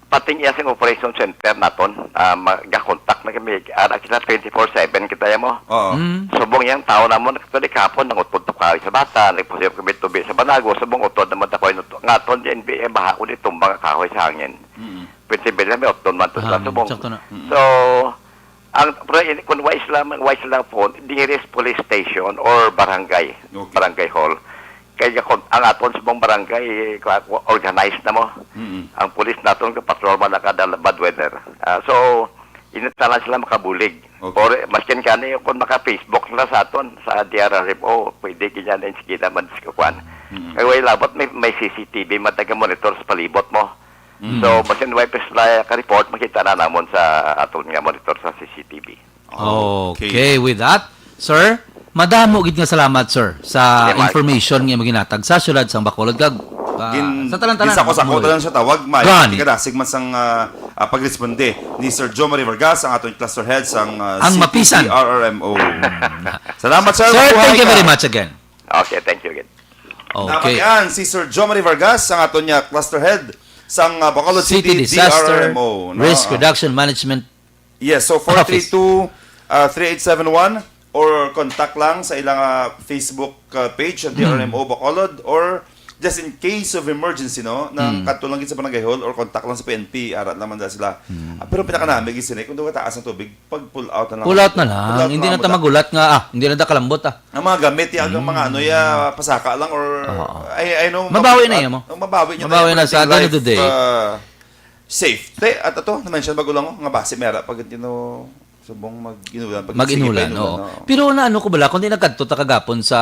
Pating iya sing operation center naton, ah, magakontak na kami, ara kita twenty-four seven kita ya mo. Oo. Mm. Subong yang tao namon, actually, kahapon, nangutod to kahoy sa bata, nagpasayop kami tubi sa Banago, subong utod naman ta koy nuto-, nga aton, di N B A, baha ko di tumbang ang kahoy sa hangin. Mm. Pwede ba namin, utod man to sa Ah, subong. Sakto na. Mm. So, ang, pero in-, kung wise lang, wise lang po, nearest police station or barangay, Okay. barangay hall. Kaya kung ang aton subong barangay, kwa-, kwa-, organized na mo. Mm. Ang police naton, patrol man na kada bad weather. Ah, so, init na lang sila makabulig. Okay. Or, maskin kani, kung maka-Facebook na sa aton, sa D R R M O, pwede ganyan na insigida man sa kuwan. Mm. Kaya way labot, may, may C C T V, man taga-monitor sa palibot mo. Mm. So, basin way pa sila ka-report, makita na namon sa aton nga monitor sa C C T V. Okay. Okay, with that, sir, madamo gid nga salamat, sir, sa Sige, Mark. information nga imo ginhatag sa siyudad sang Bacolod kag, ah, Gin-, sa tanan-tanan, ginsako-sako Bacolod. tanan sa tawag, may Gani. Kadasig man sang, ah, ah, pagresponde ni Sir Joe Marie Vargas, ang aton cluster head sang, ah, Ang mapisan. C T D R R M O. Salamat, sir. Sir, Mabuhay thank you ka. very much again. Okay, thank you again. Okay. Napagian si Sir Joe Marie Vargas, ang aton niya cluster head sang, ah, Bacolod City City Disaster D R R M O, no? Risk Ah. Reduction Management Yes, so Office. four three two, ah, three eight seven one, or contact lang sa ilang, ah, Facebook, ah, page, ang Mm. D R M O Bacolod, or just in case of emergency, no, nang Mm. kadto lang gid sa barangay hall or contact lang sa P N P, ara lang man da sila. Mm. Ah, pero pinakanami gid sini, kung daw kataas ang tubig, pag pull out na lang. Pull out na lang. Pull out Hindi lang, na ta buta. magulat nga, ah, hindi na ta kalambot, ah. Ang mga gamit, ya, ang Mm. mga ano, ya, pasaka lang or, Oo. I, I know, Mabawi na mab-, yan, mo. oh, mabawi niya Mabawi na yan sa, at the end of the life, day. ah, safety. At ato, na-mention bago lang, oh, nga basi mera pag tino-, subong mag-inulan, pag Mag-inulan, sige pa inulan, oo. oo. Pero na ano ko bala, kung di nagkadto ta kagapon sa,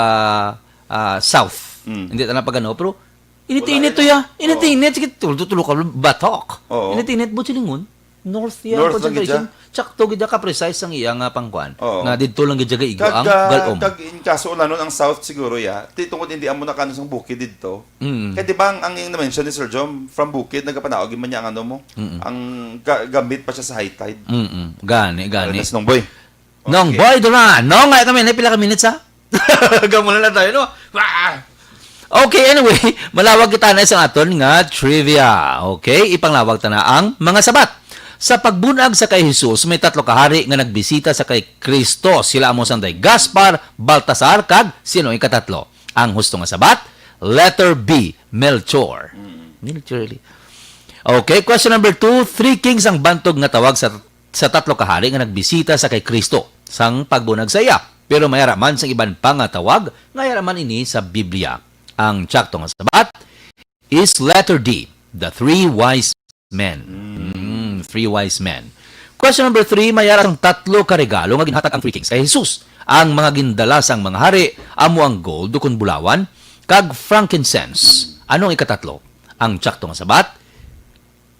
ah, South, Mm. hindi ta na pag ano, pero init-init Wala to yun. ya. Init-init, Oo. sige, tulo-tulo ka batok. Oo. Init-init, buot silingon. North ya, North lang gid concentration. siya. Tsakto gid ka precise ang iya nga pangkuan. Oo. Nga didto lang gid siya gaigo Kag, ang ah, galom. kag in kaso ulanon ang South siguro ya, ti tungod hindi amo na kanus ang bukid didto. Mm. Kay di ba ang, ang yung na-mention ni Sir Jom, from bukid, nagapanaog man niya ang ano mo, Mm. ang ga-, gamit pa siya sa high tide. Mm-mm. Gani, gani. That's Nongboy. Nongboy Okay. Duran. Nong, nga kami, na pila ka minutes, ha? Gamula na tayo, no? Ah! Okay, anyway, malawag kita na sa aton nga trivia. Okay, ipanglawag ta na ang mga sabat. Sa pagbunag sa kay Jesus, may tatlo ka hari nga nagbisita sa kay Kristo. Sila amo sanday Gaspar, Baltasar, kag sino ikatatlo? Ang husto nga sabat, letter B, Melchor. Mm. Melchor, really. Okay, question number two, three kings ang bantog nga tawag sa, sa tatlo ka hari nga nagbisita sa kay Kristo sang pagbunag sa iya. Pero may ara man sang iban pa nga tawag nga may ara man ini sa Biblia. Ang tsakto nga sabat is letter D, the three wise men. Mm. Mm, three wise men. Question number three, may ara sang tatlo ka regalo nga ginhatag ang three kings kay Jesus. Ang mga gindala sang mga hari amo ang gold, ukon bulawan, kag frankincense. Ano ang ikatatlo? Ang tsakto nga sabat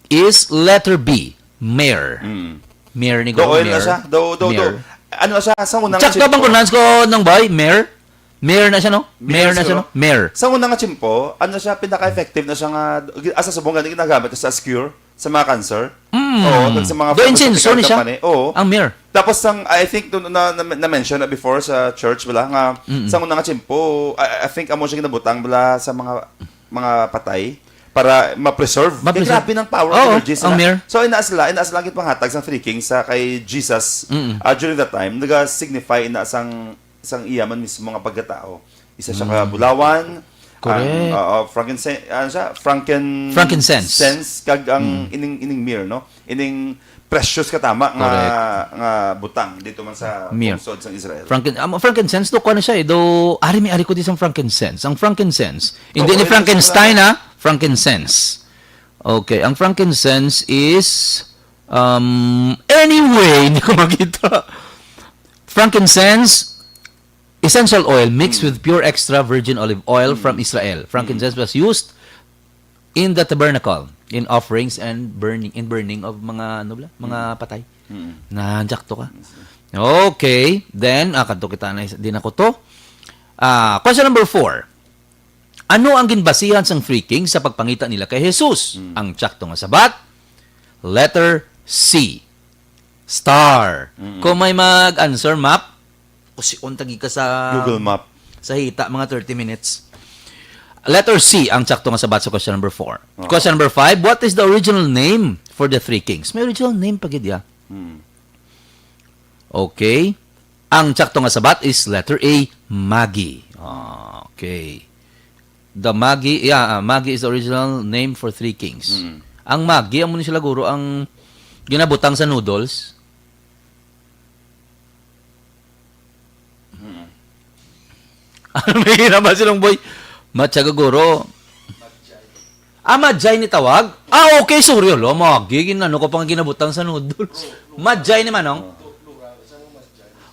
is letter B, myrrh. Mm. Myrrh ni Daw oil na Myrrh. siya. Daw, daw, daw. Myrrh. Ano na siya? Sa unang Tsakto bang tiyempo? pronounce ko, Nongboy? Myrrh? Myrrh na siya, no? Myrrh Myrrh na siya, siguro. no? Myrrh. Sa unang nga tiyempo, ano siya, pinaka-effective na siya nga, asa subong gani ginagamit sa skewer, sa mga cancer? Mm. Oo, kag sa mga Do insenso pharmaceutical ni siya? company. Oo. Ang myrrh. Tapos sang, I think, dun na, na, na-mention na before sa church, wala, nga Mm-mm. sa unang nga tiyempo, I, I think, amo siya ginabutang, wala, sa mga, mga patay para ma-preserve. Ma-preserve. Kaya grabe ng power of Oo, energy sila. ang myrrh. So, ina sila, ina sila ang gipanghatag sang three kings sa kay Jesus, Mm. ah, during that time, naga-signify ina sang, sang iya man mismo nga pagkatao. Isa siya Mm. ka bulawan, Correct. ang, ah, ah, frankincense, ano siya? Franken-, Frankincense. sense, kag ang Mm. ining, ining myrrh, no? Ining precious katama nga, Correct. nga butang dito man sa Myrrh. pungsod sang Israel. Franken-, um, frankincense, do, kuha na siya eh. Do, ari may ari ko di sang frankincense. Ang frankincense, hindi Oo, ni yun, Frankenstein, yun. ah. Frankincense. Okay, ang frankincense is, Um, anyway, hindi ko makita. Frankincense, essential oil mixed with pure extra virgin olive oil from Israel. Frankincense was used in the tabernacle in offerings and burning, in burning of mga, ano bala, mga patay. Mm. Na, sakto ka. Okay, then, ah, kadto kita na is-, din ako to. Ah, question number four. Ano ang ginbasihan sang three kings sa pagpangita nila kay Jesus? Mm. Ang tsakto nga sabat, letter C, star. Mm. Kung may mag-answer, map, kusion tagi ka sa Google Map. Sa hita, mga thirty minutes. Letter C ang tsakto nga sabat sa question number four. Oo. Question number five, what is the original name for the three kings? May original name pa gid, ya. Hmm. Okay. Ang tsakto nga sabat is letter A, Magi. Okay. The Magi, yeah, ah, Magi is the original name for three kings. Mm. Ang Magi, amo ni sila, guro, ang ginabutang sa noodles. Mm. Ano may naman silang boy? Matyaga, guro. Ah, Madjay ni tawag? Ah, okay, sorry. Hala, Magi, gin-, ano ko pang ginabutang sa noodles. Madjay ni Manong?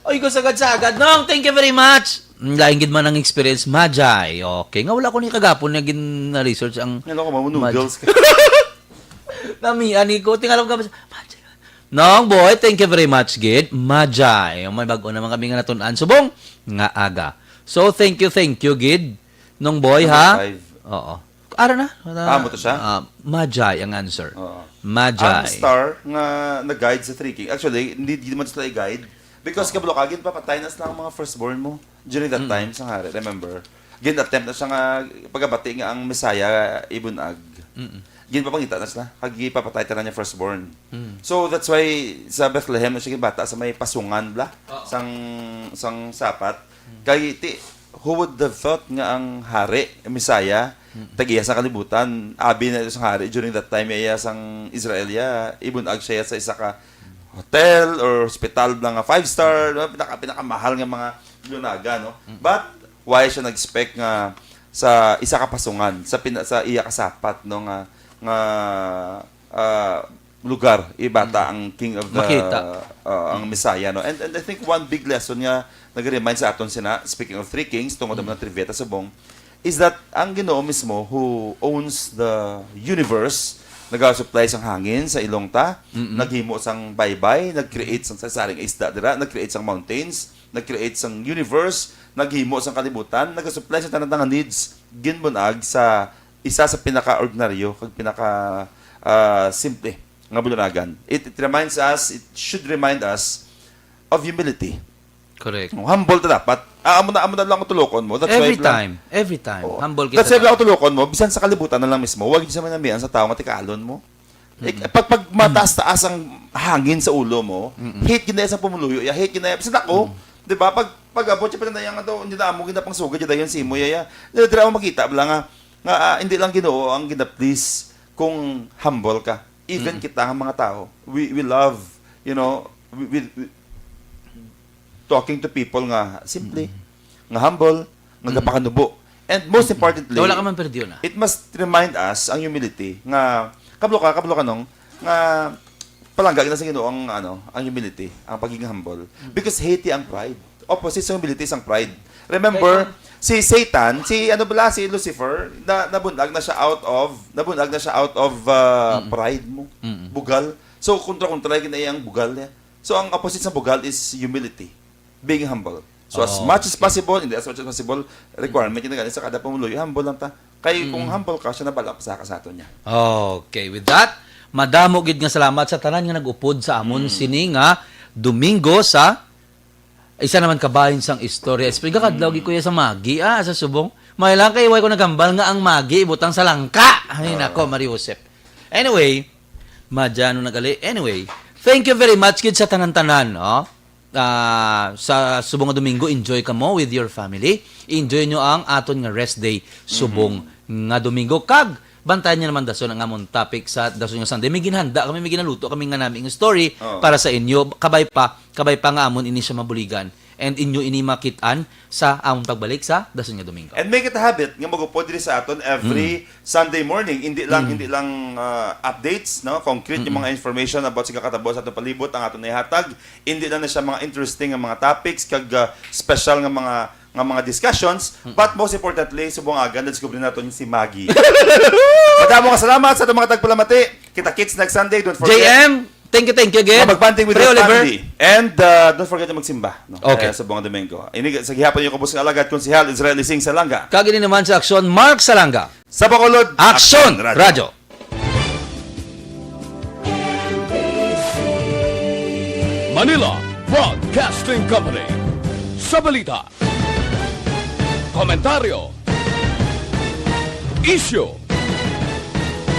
Ay, ko sagad-sagad. Nong, thank you very much. Mm, lain gid man ang experience, Madjay. Okay, nga wala ko ni kagapon na gin-research ang Ano ko, mamo Madjay. Noodles ka. Namian ni ko, tingalog ka, Madjay. Nong boy, thank you very much, gid. Madjay. May bag-o naman kami nga natun-an. Subong nga aga. So, thank you, thank you, gid. Nong boy, Number ha? Five. Oo. Ara na? Ah, mo to siya? Ah, Magi ang answer. Oo. Magi. Ang star nga nag-guide sa three king. Actually, hindi, hindi man sila i-guide. Because Oo. kabalo ka, ginpapatay na sila ang mga firstborn mo during that Mm. time, sang hari, remember? Gin-attempt na siya nga pagabati nga ang Messiah ibunag. Mm. Ginpapangita na sila, kag gipapatay tanan niya firstborn. Mm. So, that's why sa Bethlehem na siya ginbata sa may pasungan bla, Oo. sang, sang sapat. Mm. Kay ti, who would have thought nga ang hari, ang Messiah, Mm. tag-iya sa kalibutan, abi na sang hari during that time, iya sang Israel, ya, ibunag siya sa isa ka hotel or hospital lang nga five star, no? Pinaka, pinakamahal nga mga lunaga, no? Mm. But why siya nag-expect nga sa isa ka pasungan, sa pina-, sa iya ka sapat, no, nga, nga, ah, lugar ibata Mm. ang King of the, Makita. ah, ang Mm. Messiah, no? And, and I think one big lesson nga nag-remind sa aton sina, speaking of three kings, tungod Mm. naman ng trivia ta subong, is that ang Ginoo mismo who owns the universe, nagasupply sang hangin sa ilong ta, Mm-mm. naghimo sang baybay, nag-create sang sasaring isda dira, nag-create sang mountains, nag-create sang universe, naghimo sang kalibutan, nagasupply sa tanan nga needs, ginbunag sa isa sa pinaka-ordinaryo kag pinaka, ah, simple nga bulonagan. It, it reminds us, it should remind us of humility. Correct. No, humble ta dapat. Ah, amo na, amo na lang ang tulokon mo. That's why Every lang time. Every time. Oo. Humble kita That's why lang dapat. ang tulokon mo. Bisan sa kalibutan na lang mismo, wag sa manamian sa tao nga tikalon mo. Eh, Mm. pag, pag mataas-taas ang hangin sa ulo mo, Mm-mm. hate gid na sa pumuluyo, ya, hate gid na, bisan ako, Mm. di ba? Pag, pag abot siya pa na yung, hindi na amo, ginapangsugad, yun, dayon si mo, ya, ya. Dira, dira mo makita, bala nga, nga, ah, hindi lang Ginoo ang gina-please kung humble ka. Even Mm. kita nga mga tao, we, we love, you know, we, we, we, talking to people nga simple, Mm. nga humble, nga Mm. gapakanubo. And most Mm. importantly, Wala ka man perdiyo na. it must remind us ang humility nga, kabalo ka, kabalo ka, Nong, nga palangga gid na sa Ginoo ang, ano, ang humility, ang pagiging humble. Mm. Because hate ang pride. Opposite sa humility is ang pride. Remember, Kaya si Satan, si ano bala, si Lucifer, na, nabunag na siya out of, nabunag na siya out of, uh, Mm. pride mo. Mm. Bugal. So, kontra-kontra gid na iyang bugal niya. So, ang opposite sa bugal is humility, being humble. So, as Oh, much as okay. possible, hindi as much as possible, requirement yun na gani sa kada pumuluyo, humble lang ta. Kay kung Mm. humble ka, siya na bala sa ka sa ato niya. Okay, with that, madamo gid nga salamat sa tanan nga nag-upod sa amon Mm. sini nga Domingo sa isa naman kabahin sang istorya. Especially kakadlaw Mm. gid, kuya, sa Magi, ah, sa subong. May lang kay way ko nagambal nga ang Magi ibutang sa langka. Ay, Oo. nako, Maria Josep. Anyway, Madya, ano nagali? Anyway, thank you very much gid sa tanan-tanan, no? Ah, sa subong nga Domingo, enjoy kamo with your family. Enjoy nyo ang aton nga rest day subong Mhm. nga Domingo. Kag, bantayan nyo naman dason ang amon topic sa dason nga Sunday. May ginhanda kami, may ginaluto kami nga nami nga story Oo. para sa inyo. Kabay pa, kabay pa nga amon ini siya mabuligan. And inyo ini makit-an sa among pagbalik sa dason nga Domingo. And make it a habit nga magupod diri sa aton every Mm. Sunday morning. Hindi lang Mm. hindi lang ah, updates, no, concrete yung Mm-mm. mga information about sa kakatabo sa atong palibot ang aton ihatag. Hindi lang na siya mga interesting nga mga topics kag ah, special nga mga nga mga discussions, Mm-mm. but most importantly, subong aga na-discover naton si Maggie. Madamo nga salamat sa atong mga tagpalamati. Kita kits next Sunday. Don't forget. J M, thank you, thank you again. Magbanding with Pre your Oliver. Family. And uh, don't forget to magsimba. No? Okay. Eh, sa buong Domingo. Ini sa gihapon yung kabus nga alagad, Konsehal Israel Ising Salanga. Kag ini naman sa aksyon, Mark Salanga. Sa Bacolod, Aksyon Radio. Manila Broadcasting Company. Sa balita, komentaryo, isyu,